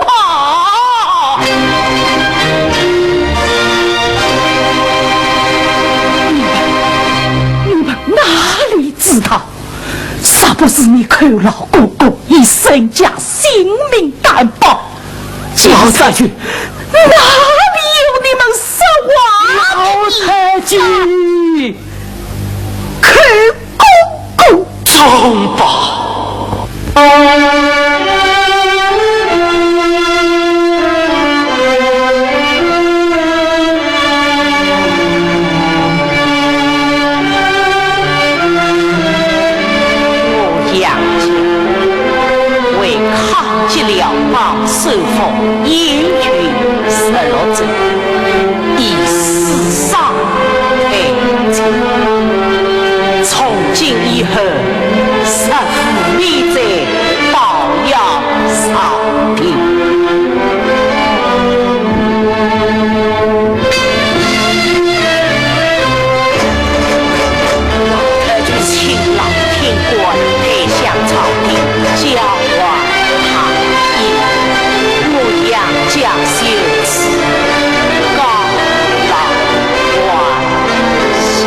啊！你们，你们哪里知道，若不是你寇老哥哥以身家性命担保，今日哪里有你们说话的地方？老太君，寇公公。 我杨家为抗击辽邦，收复燕云十六州，以死伤 从今以后，誓死免罪，报效朝廷。老太君，请老天官代向朝廷交还大印，我杨家就此告老还乡。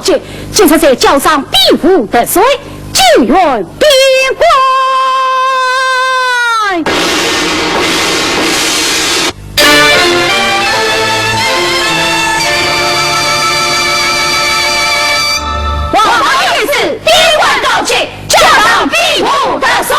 这，这是在教场比武的罪，就愿边关。王老爷子，边关告急，教场比武的罪。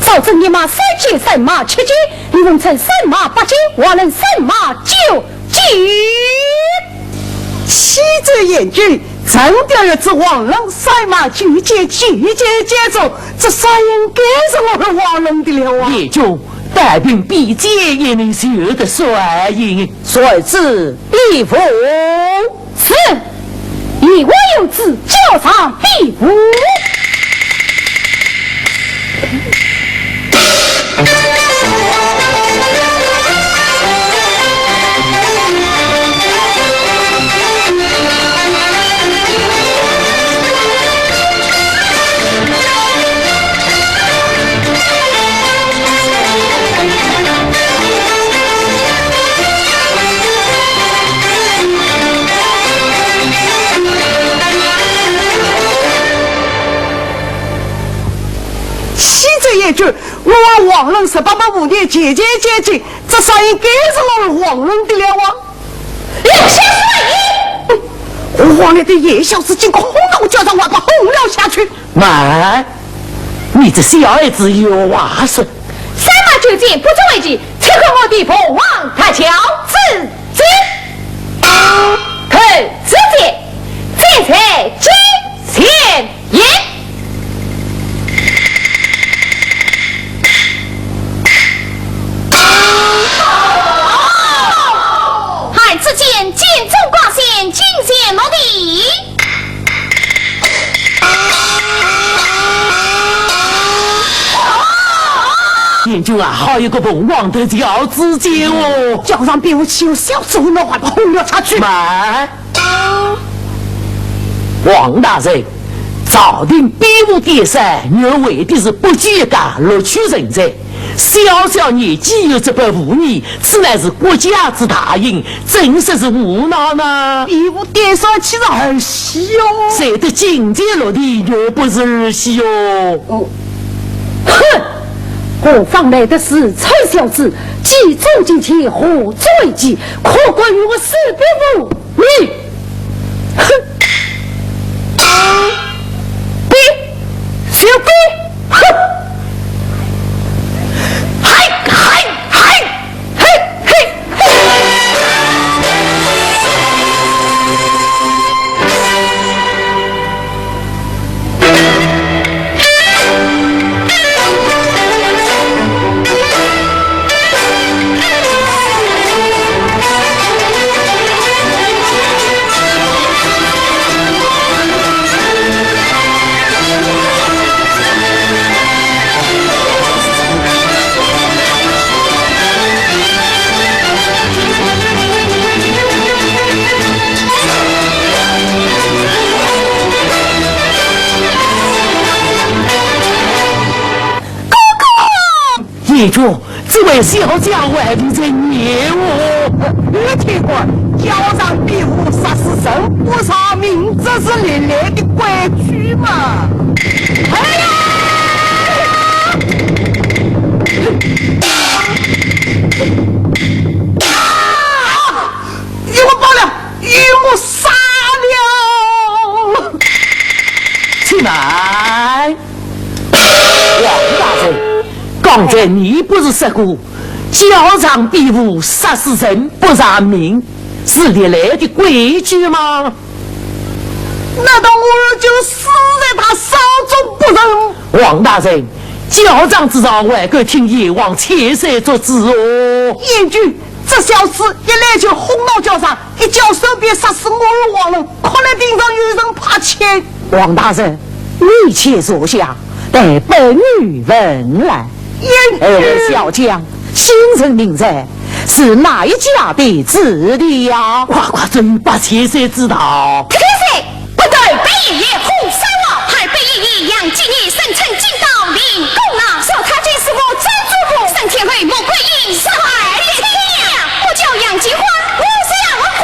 赵正一马三箭，三马七箭，李文成三马八箭，王伦三马九箭。启奏贤君，臣调一支王伦三马九箭，九箭皆中，这杀人该是我们王伦的了啊！贤君，带兵比箭也能射得帅印。传旨比武。 是，以我有旨，教场比武。启奏贤君，我王伦十八般武艺，件件皆精，这杀印该是我王伦的了啊！ 留下帅印！我王伦的言下之意，我教场还不轰了下去。慢，你这小孩子有话说。三马九箭不足为奇，且看我的凤凰踏蛟之箭。看此箭，箭在肩前。 耶！看此箭，箭中挂线，金线落地。贤君啊，好一个凤凰踏蛟之箭哦！教场比武岂有小事，我还不轰了下去。慢！ 王大人，朝廷比武点帅，原为的是不拘一格，录取人才。小小年纪有这般武艺，此乃是国家之大幸，怎说是胡闹呢？比武点帅岂是儿戏哟？射得金箭落地，又不是儿戏哟。哦，哼！何方来的是臭小子，既中金箭，何足为奇？可敢与我试比武？ 你，哼！比，就比，哼！嘿，嘿，嘿，嘿，嘿！ 贤君，这位小将还不曾念哦。你听过，教场比武，杀死人不偿命，这是历来的规矩嘛。哎呀！啊！ 与我绑了，与我杀了！起来！王大人，刚才你不是说过，教场比武，杀死人不偿命，是历来的规矩吗？难道我儿就死在他手中不成？王大人，教场之上，还该听贤王千岁作主哦。贤君，这小子一来就哄闹校长，一叫手边杀死我与王伦，看来定上有人派遣。王大人，你且坐下，待本御问来。哎，小将，姓甚名谁，是哪一家的子弟呀？快快，这有八千岁之道。千岁！ 不但被爷爷轰杀了，还被爷爷杨继业声称进到灵宫了。说他竟是我曾祖父，升天后穆桂英，是害天呀！不叫杨继欢，我是杨文广。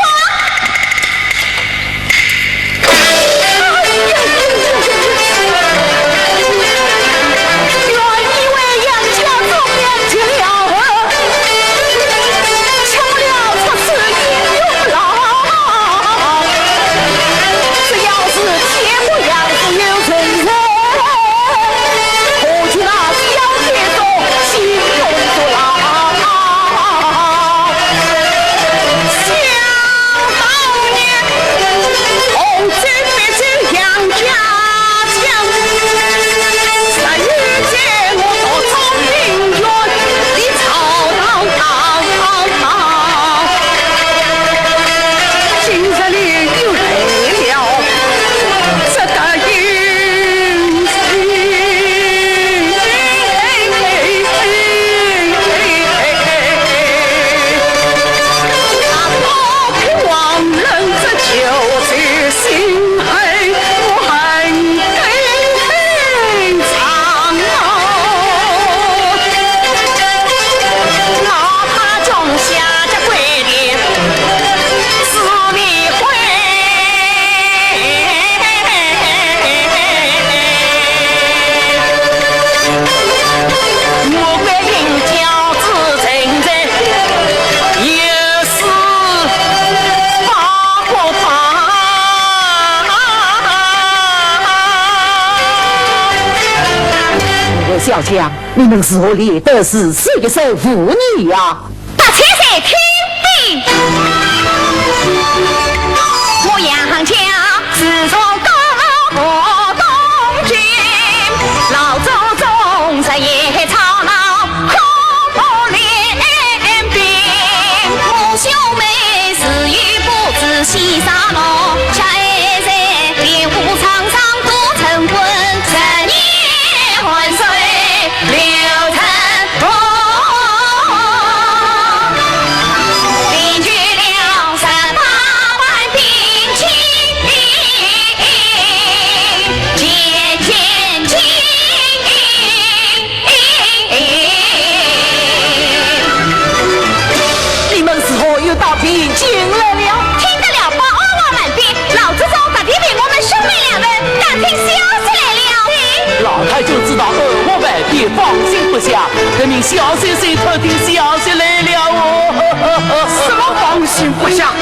原以为杨家忠良极了，成了出世英雄了。 只要是天不养，自有人人。何惧那小姐中心中毒辣。想当年，洪水逼近杨家将，十一节我独闯灵泉，你操堂堂。 今日里又来了这个英雄。啊，包庇王伦这九族心黑，我恨得很长哦。 哪怕种下这鬼的死迷魂。我们应教子成人，也是八不八。小将， 你们如何练得如此一身武艺呀？八千岁听禀。我杨家自从高老过东京，老祖宗日夜操劳，苦不怜悯。我兄妹自幼不知戏耍乐，下海在练武场上都成棍，日夜汗水 流成河，练就了十八般兵器，件件精。你们如何又到汴京来了？听得了，保二王问禀， 老祖宗特地命我们兄妹两人打听消息来了。老太君知道二王问禀，放心不下，特命小仙仙偷听消息来了哦。什么放心不下？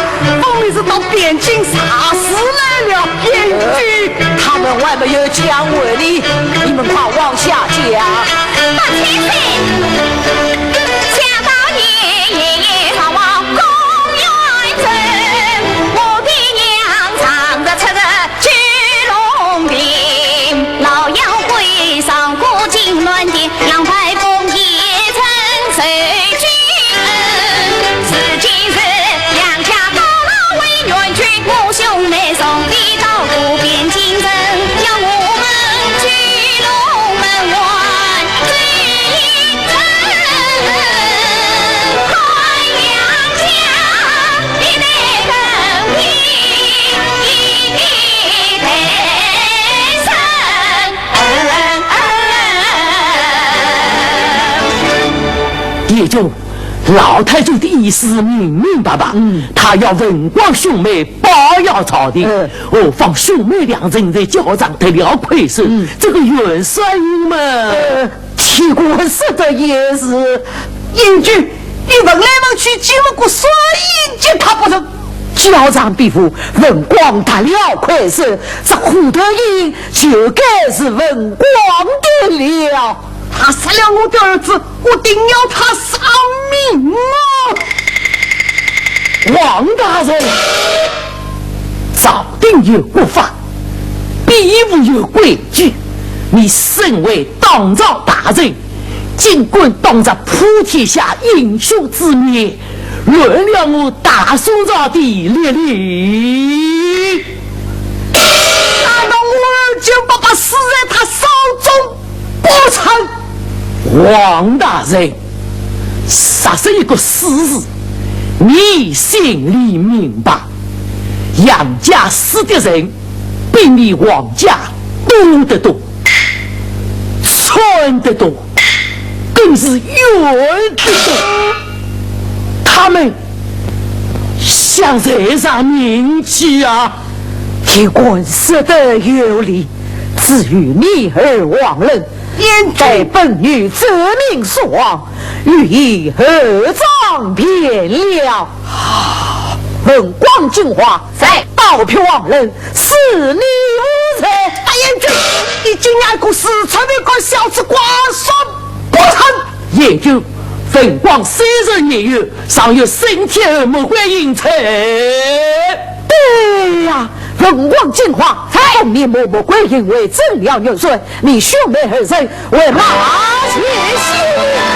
分明是到汴京查事来了。汴京，他们还没有讲完呢，你们快往下讲。八千岁，想当年爷爷逃往公园镇，我的娘常日出入 九龙亭，老杨会上过金銮殿，杨排风也曾受举恩。如今是杨家高老为援军，我兄妹兄弟到过汴京城，要我们九龙门外追一追，看杨家 也就老太君的意思明明白白，嗯。他要文广兄妹保佑朝廷，嗯。何况兄妹两人在校场得了魁首，嗯。这个元帅嘛，呃， 岂可说得也是？英俊，你问来问去，只不过说英俊他不成。校场比武，文广得了魁首，这虎头鹰就该是文广的了。他杀了我的儿子，我定要他偿命啊！王大人，朝廷有国法，比武有规矩，你身为 当朝大人，竟敢当着普天下英雄之面，乱了我大宋朝的律例。难道我儿就白白死在他手中不成？王大人，杀死一个死字，你心里明白，杨家死的人比你王家多得多，惨得多，更是冤得多。他们想在上面去啊！你官说得有理，至于你儿王伦，待本御奏明书皇，予以核状便了。文广金华，在。刀劈王伦，恕你无罪。大贤君，你竟然个四川的个小子官说不成。贤君，文广虽然年幼，尚有生天后穆桂英在。对呀，文广金华，在。当年穆穆桂英为政了元帅，你兄妹二人为马前行。娘！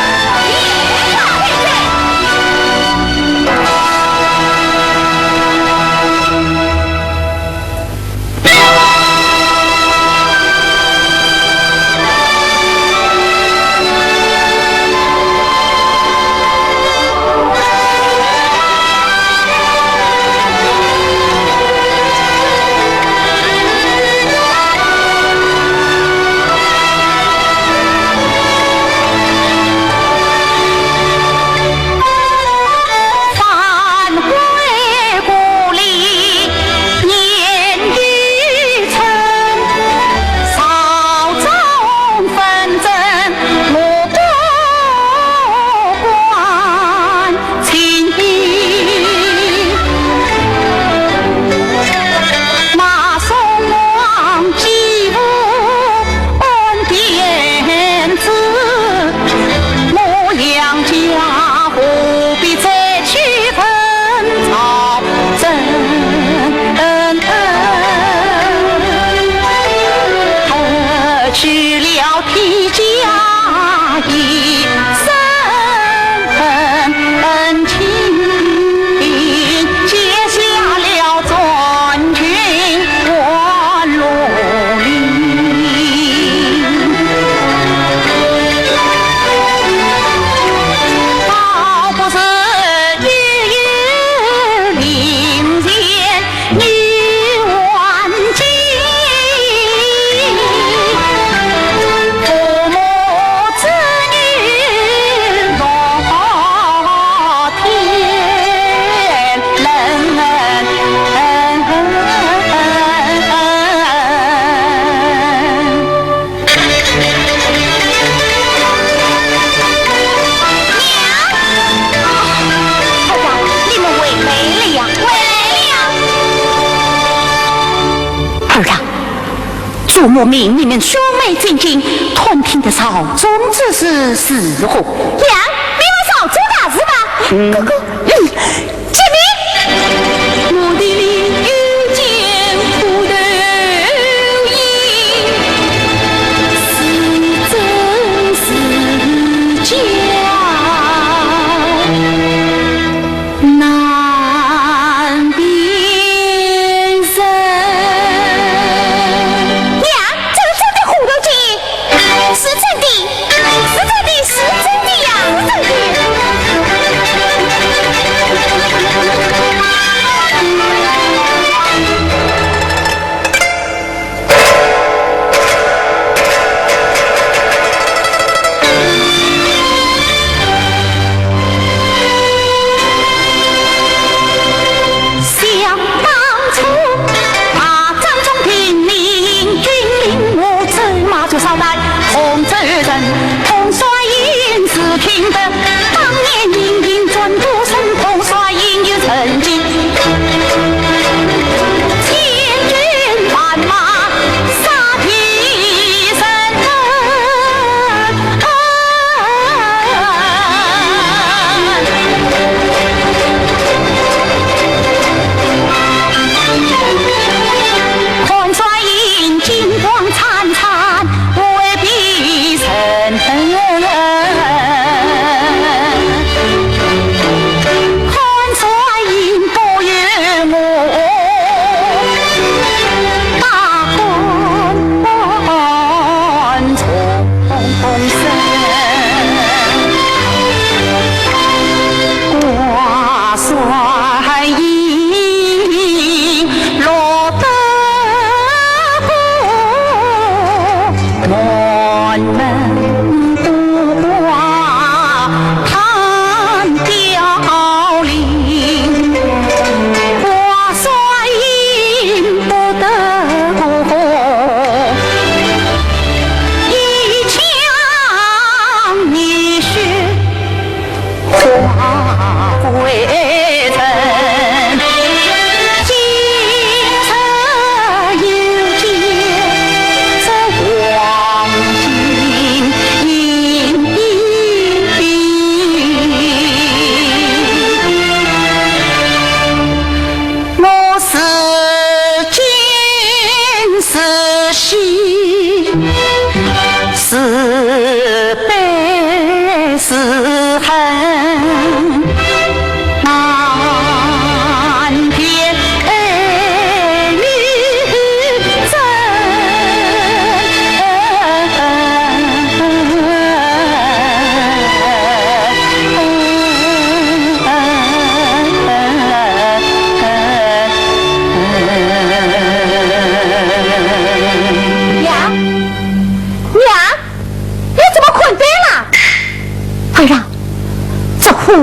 哎呀，你们回来了呀！回来了。儿啊，祖母命你们兄妹进京，探听得朝中之事如何？娘，你问朝中大事吧？嗯。哥哥，嗯。 娘，这是真的，胡头姐。 是真的，是真的，是真的呀，是真的。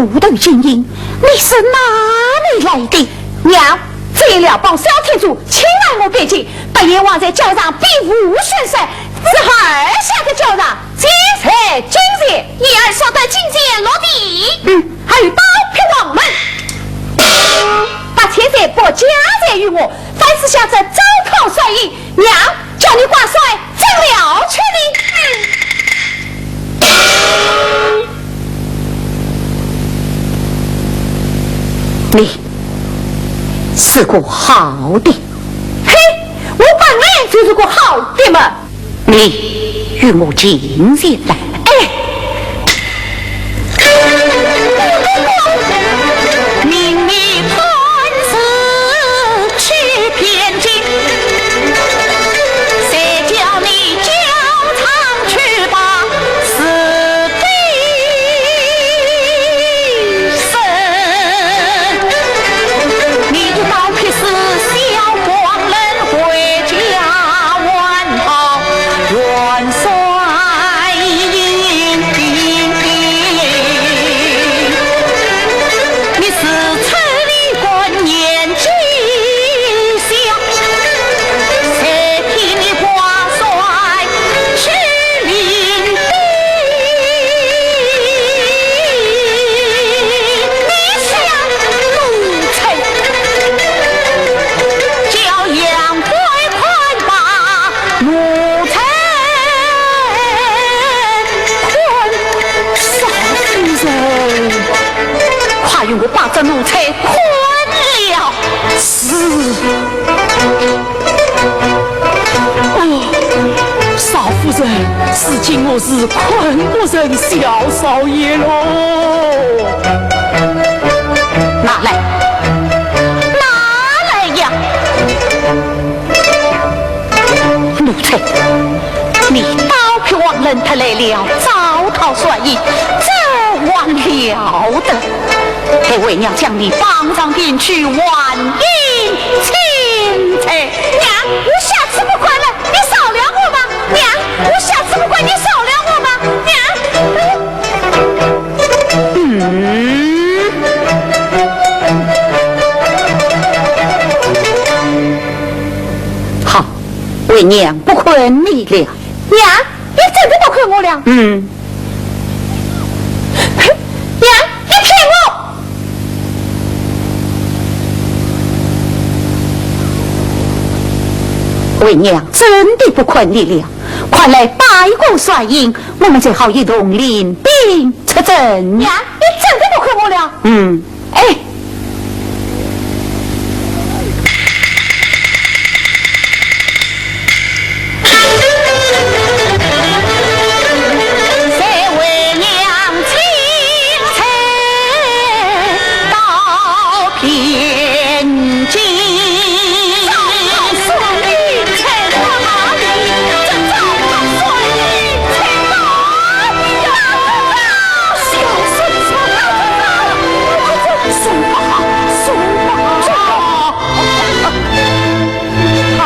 虎头金印，你是哪里来的？娘，只因辽邦萧天佐侵犯我边境，被燕王在轿上比武宣帅，只好二下个轿上，这才进前。燕儿所得金钱落地。嗯，还有刀劈王门。把钱财宝甲侪与我，凡是想着招讨帅印， 娘，叫你挂帅进辽去的。你是个好的。嘿，我本来就是个好的嘛。你与我进前来。哎， 命你探子去边境，谁叫你教场去把是非人？你的刀劈是小光人回家还讨元帅印。 你是趁你个年纪小，谁替你挂帅去领兵？你想奴才，叫杨贵快把 奴才捆。少夫人，快与我把这奴才捆了。是。哦，少夫人，如今我是捆不成小少爷喽。拿来，拿来呀！ 奴才，你刀劈王人，他来了，招讨帅印，这还了得？待为娘将你绑上殿去，还印请罪。娘，我下次不捆了，你饶了我吧。娘，我下次不捆，你饶了我吧。娘。嗯。 好，为娘不捆你了。娘，你真的不捆我了？嗯。娘，你骗我！为娘真的不捆你了，快来拜过帅印，我们才好一同领兵出征。娘，你真的不捆我了？嗯。 哎。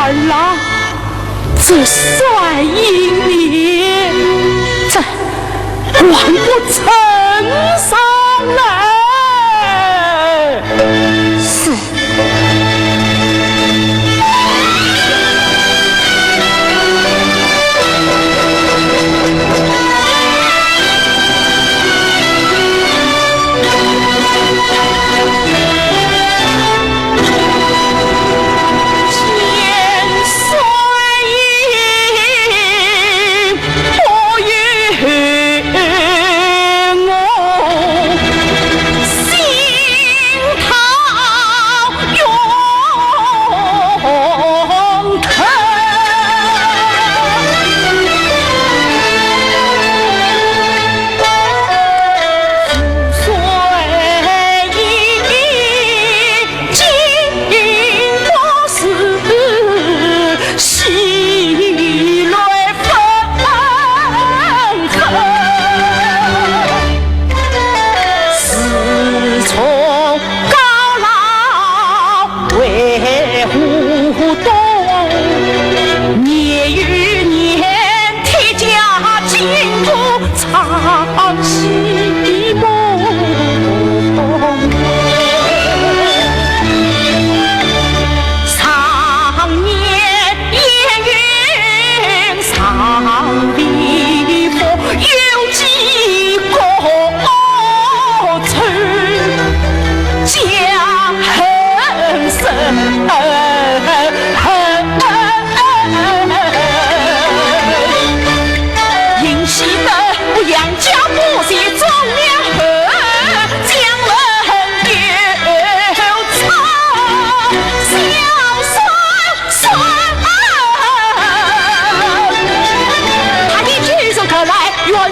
儿啊，这帅印你，这还不呈上来？是。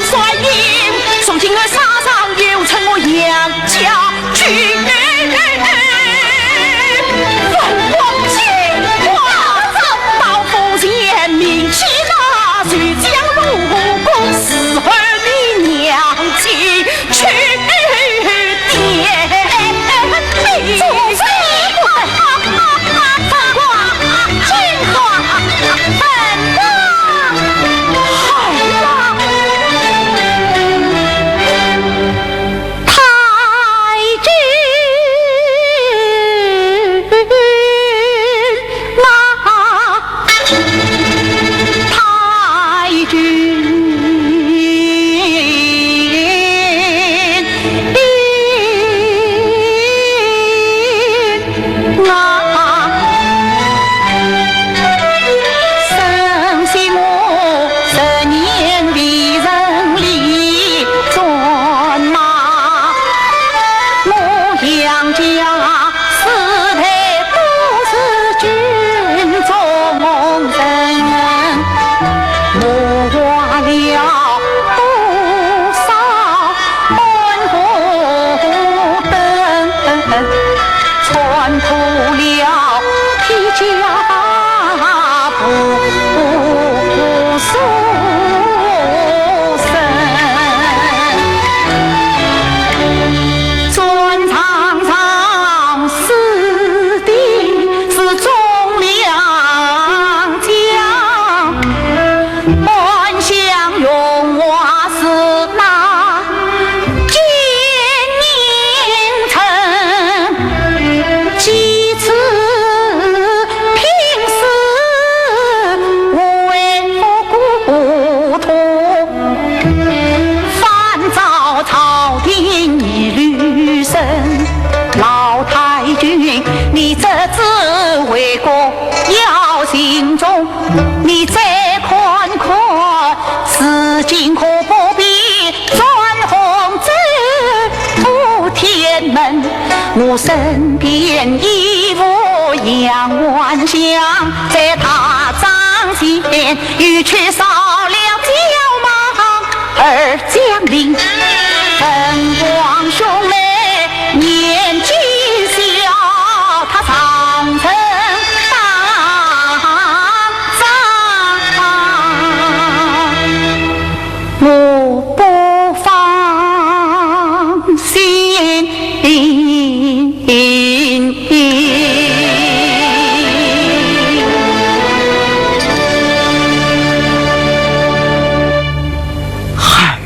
率领，送进我山上，又称我杨家军。文广见挂，刀锋前面起，那就将入宫，伺候你娘亲去。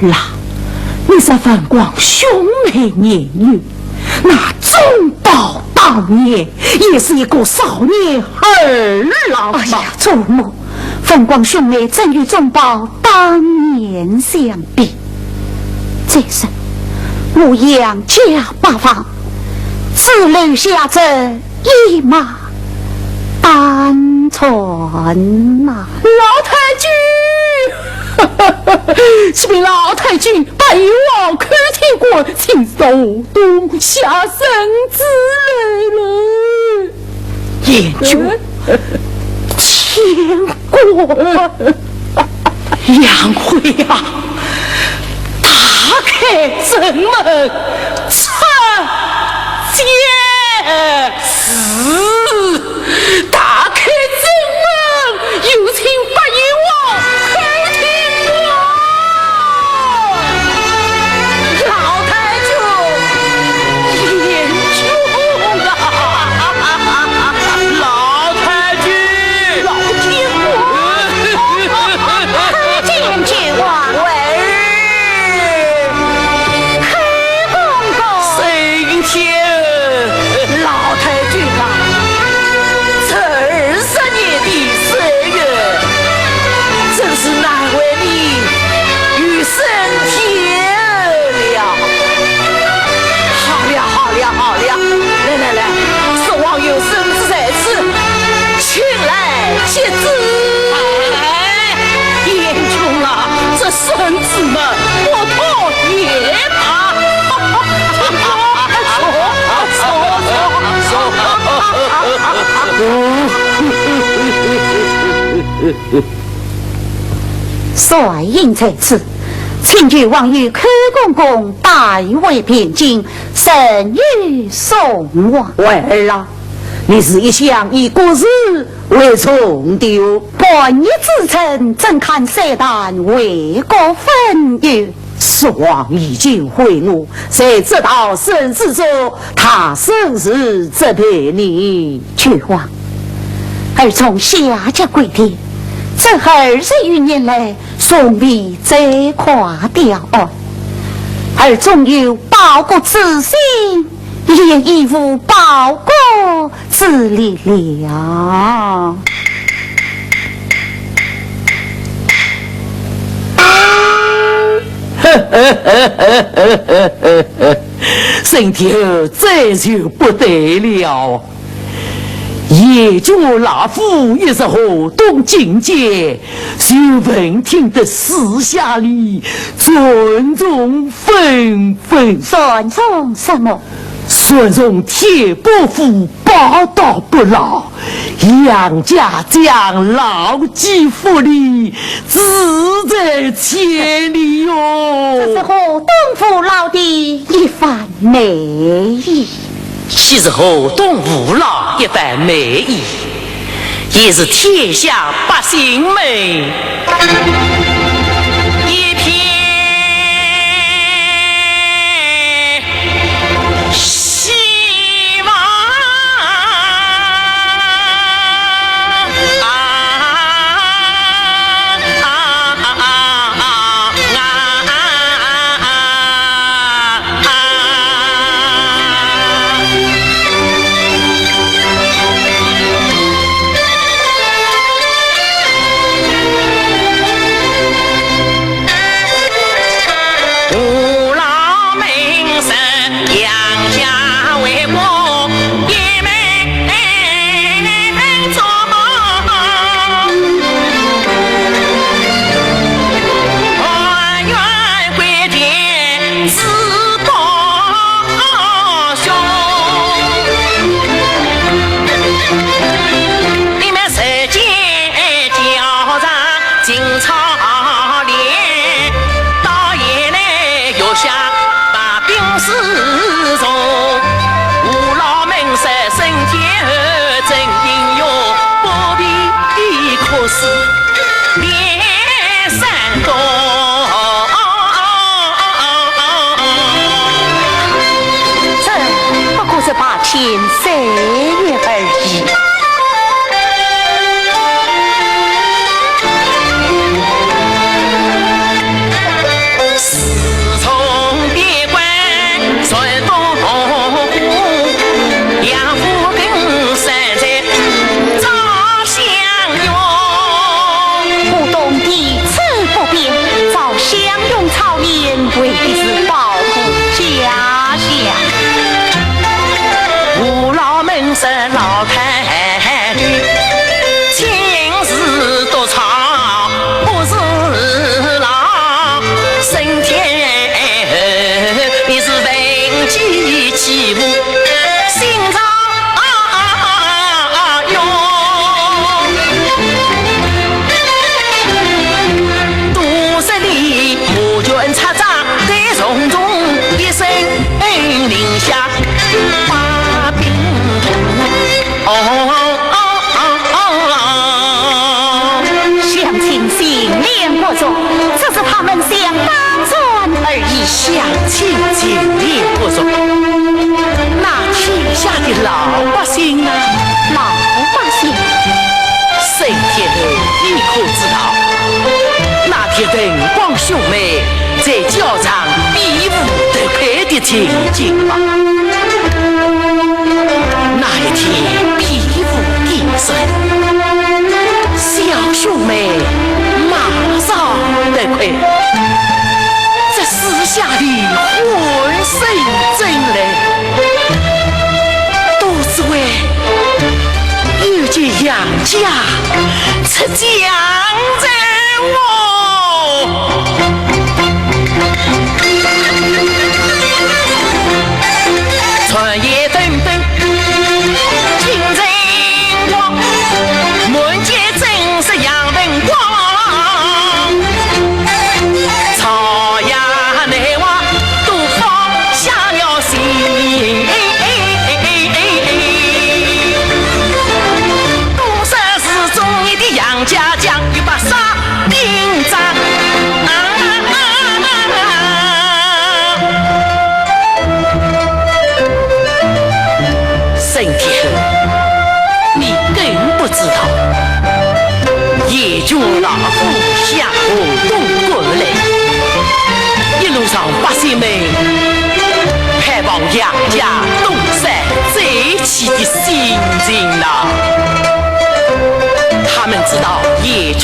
儿啊，你是文广兄妹年幼，那宗保当年也是一个少年儿郎嘛。哎呀，祖母，文广兄妹怎与宗保当年相比？再说，我杨家八房，只留下这 一脉单传呐。老太君，启禀老太君，八贤王、寇天官，请坐东下圣旨来了。贤君，天官。 杨辉啊，打开正门，参见。是，打开正门，有请八贤王、寇天官。老太君，贤君啊，老太君，老天官。 参见君王。喂。寇公公。沈云天。老太君啊，这二十年的岁月，真是难为你与沈天了。好了，好了，好了，来来来，说王有圣旨在此，请来接旨。哎，贤君啊，这圣旨嘛，不读也罢。帅印在此，请求王爷、寇公公代为平静，臣有所望。孩儿啊，你是一向以国事为重的哟。叛逆之臣，怎堪擅断为国分忧？ 宋王已经悔悟，在这道圣旨中，他甚是责备你。父王，儿从夏家归天，这二十余年来，从未再跨雕鞍。儿纵有报国之心，也已无报国之力了。 沈天侯，这就不对了。严君老夫一日河东进阶，就闻听得四下里传颂纷纷。传颂什么？传颂天波府 宝刀不老，杨家将老骥伏枥，志在千里哟。这是河东父老的一番美意。岂是河东父老一番美意，也是天下百姓们 一片希望。这不过是排遣岁月而已。乡亲心连国族，只是他们想当然而已。乡亲心连国族，那天下的老百姓呢？老百姓？沈天侯，你可知道，那天文广兄妹在校场比武夺魁的情景吗？那一天比武的时候，小兄妹马上夺魁，这四下里欢声震雷，都是为有见杨家出将。 传言纷纷，京城光，满街尽是杨文广。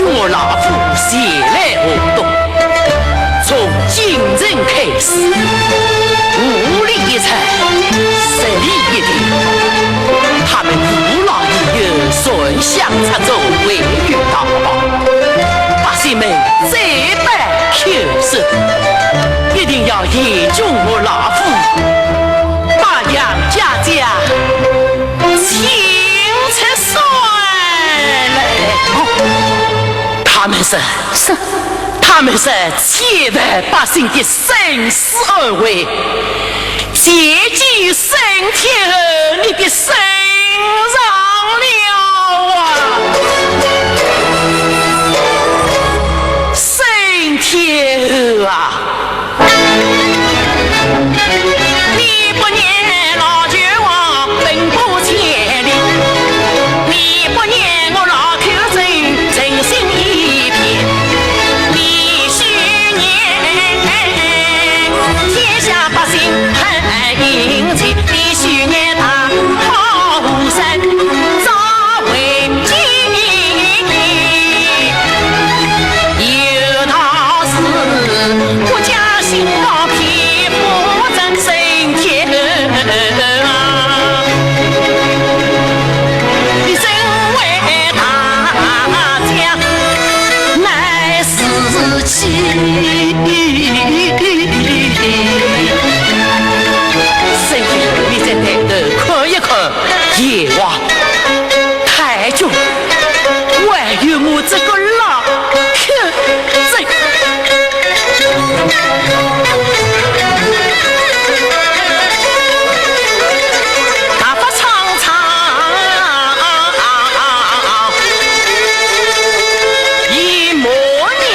我老夫前来河东，从进城开始，五里一村，十里一亭，他们扶老携幼，传香插座，回游大宝，百姓们再拜叩首，一定要严重我老夫，把杨家将 请出山来。他们说，是，他们说，千万百姓的生死安危，全寄沈天侯你的身上了啊！沈天侯啊！ 你不念老君王奔波千里，你不念我老寇人诚心一片，你休念天下百姓恨英情，你休念大好河山早为尽。 有道是国家兴亡匹夫责，沈天侯啊，你身为大将乃是气。沈天侯，你再抬头看一看，阎王、太君， 还有我这个老寇人。大法苍苍，一目念。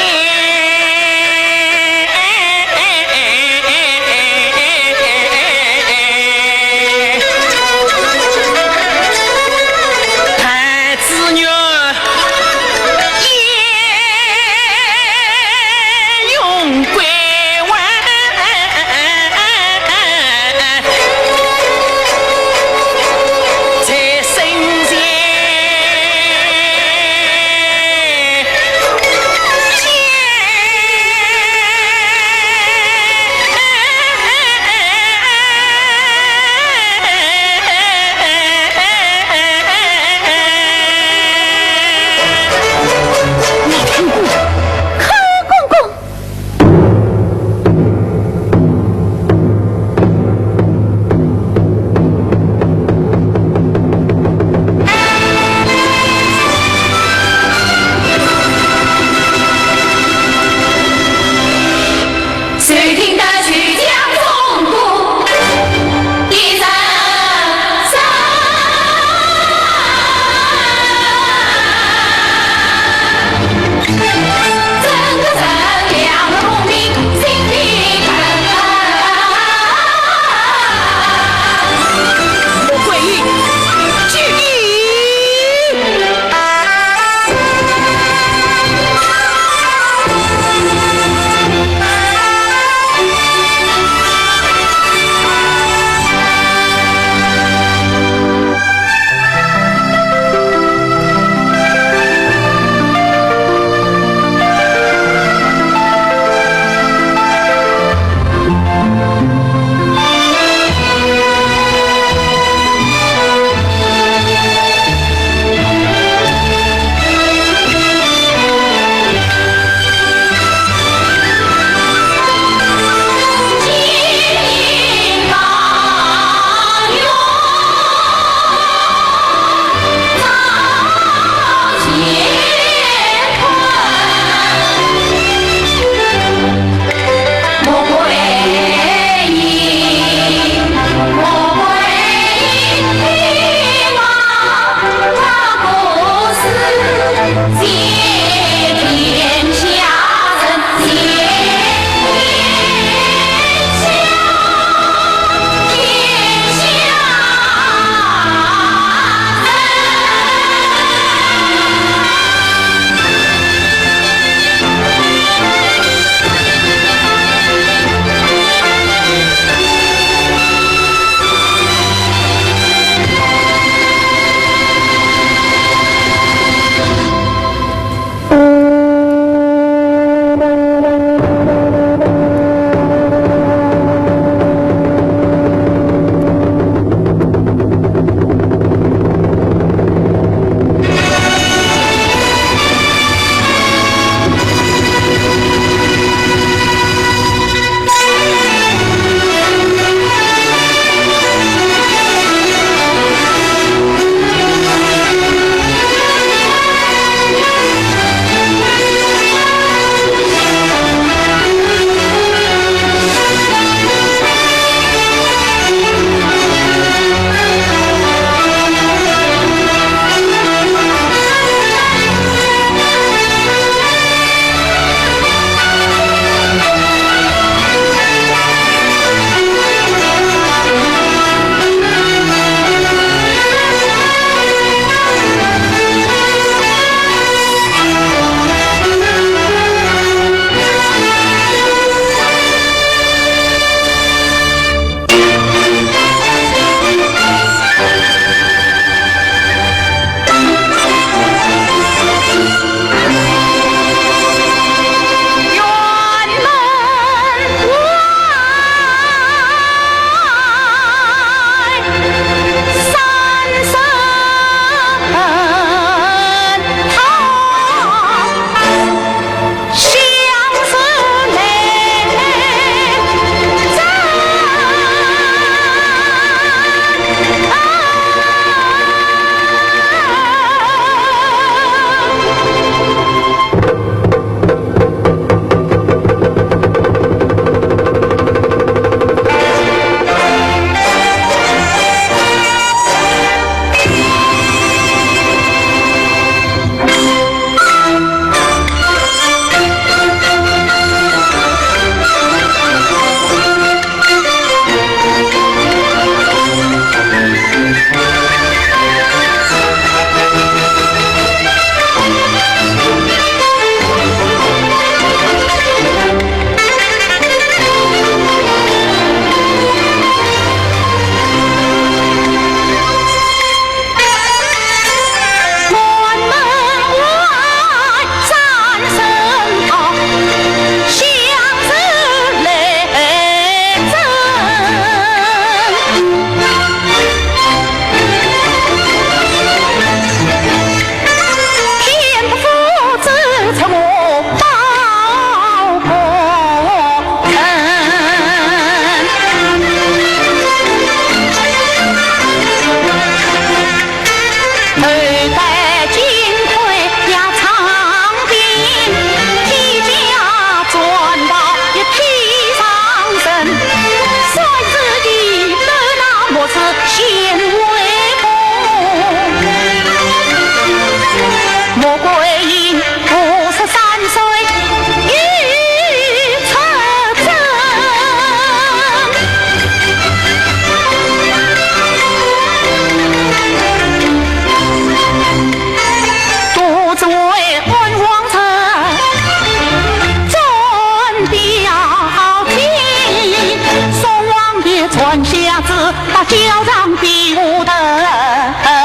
校场比武的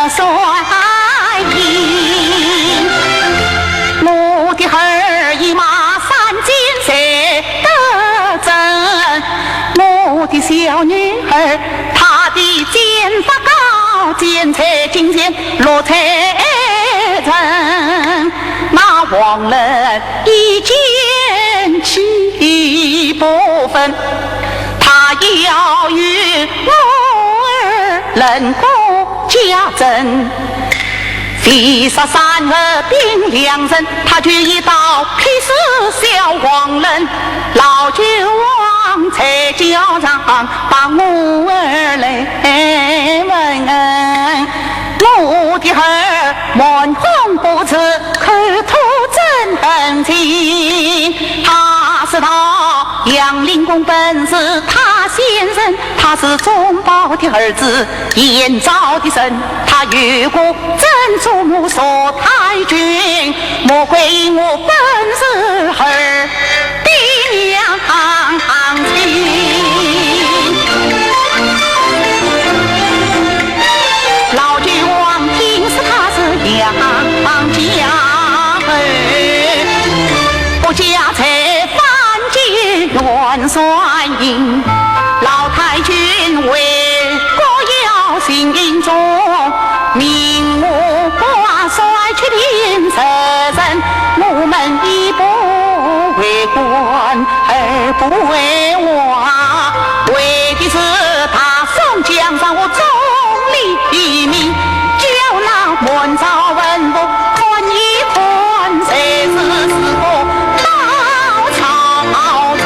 帅印。我的儿一马三箭射得准，我的小女儿她的剑法高，箭在金钱落在人。那王伦一箭岂不分，他要与我儿论过家珍。非杀三恶并两人，他就一刀劈死小王伦。老君王在校场把我儿来问，我的儿瞒孔不辞，口吐真恨情。他是道杨凌公本是他先生，他是忠报的儿子，燕赵的人，他有过曾祖母佘太君，莫怪我本是儿的娘亲。老君王听说他是杨家儿，不加再 犯奸元帅印，老太君为国要行忠，命我挂帅去平仇人，我们一不为官二不为王，为的是大宋江山和忠立民，叫那满朝文武 看一看，谁知是个稻草人。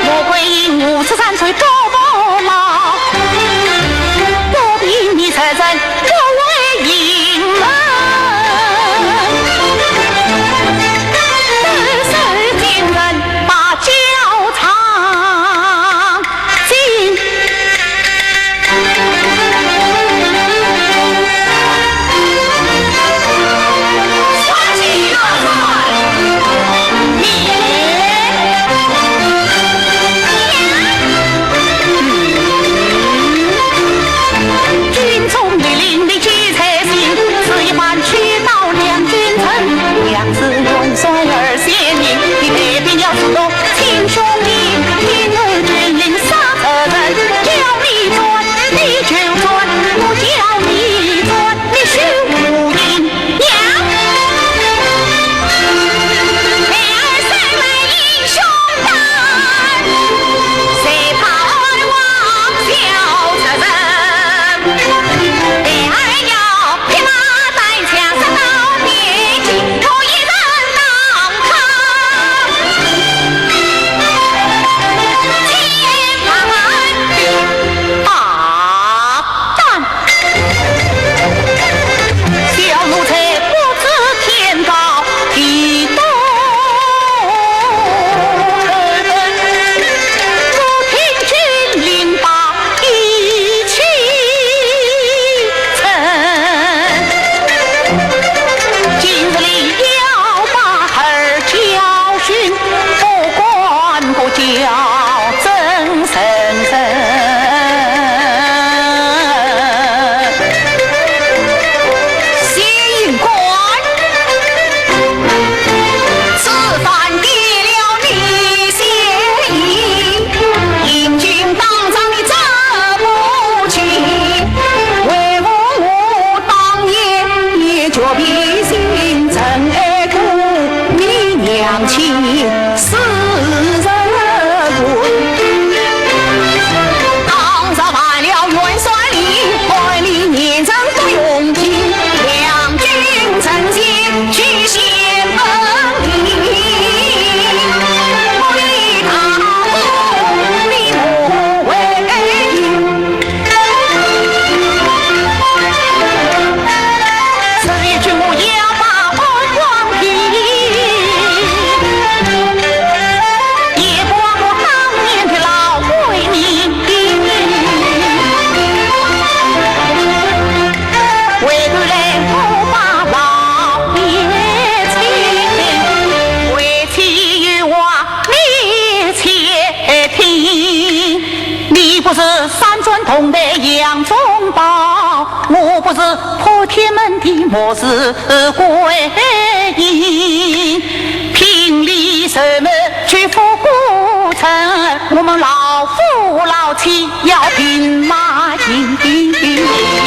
我归隐五十三岁多不老，不比你这人不为隐门。都是奸人把教场 军中律令你记在心，此一番去到两军城，杨氏元帅二千名，你带兵要出动，亲兄弟，听候军令杀贼人，叫你转，你就转，不叫你转，你休胡言。娘，孩儿虽为英雄胆，谁怕二王小贼人？ 孩儿要匹马单枪杀到边境，我一人当在杨宗保，我不是破天门的莫氏桂英，凭你什么去赴孤城？我们老夫老妻要兵马营。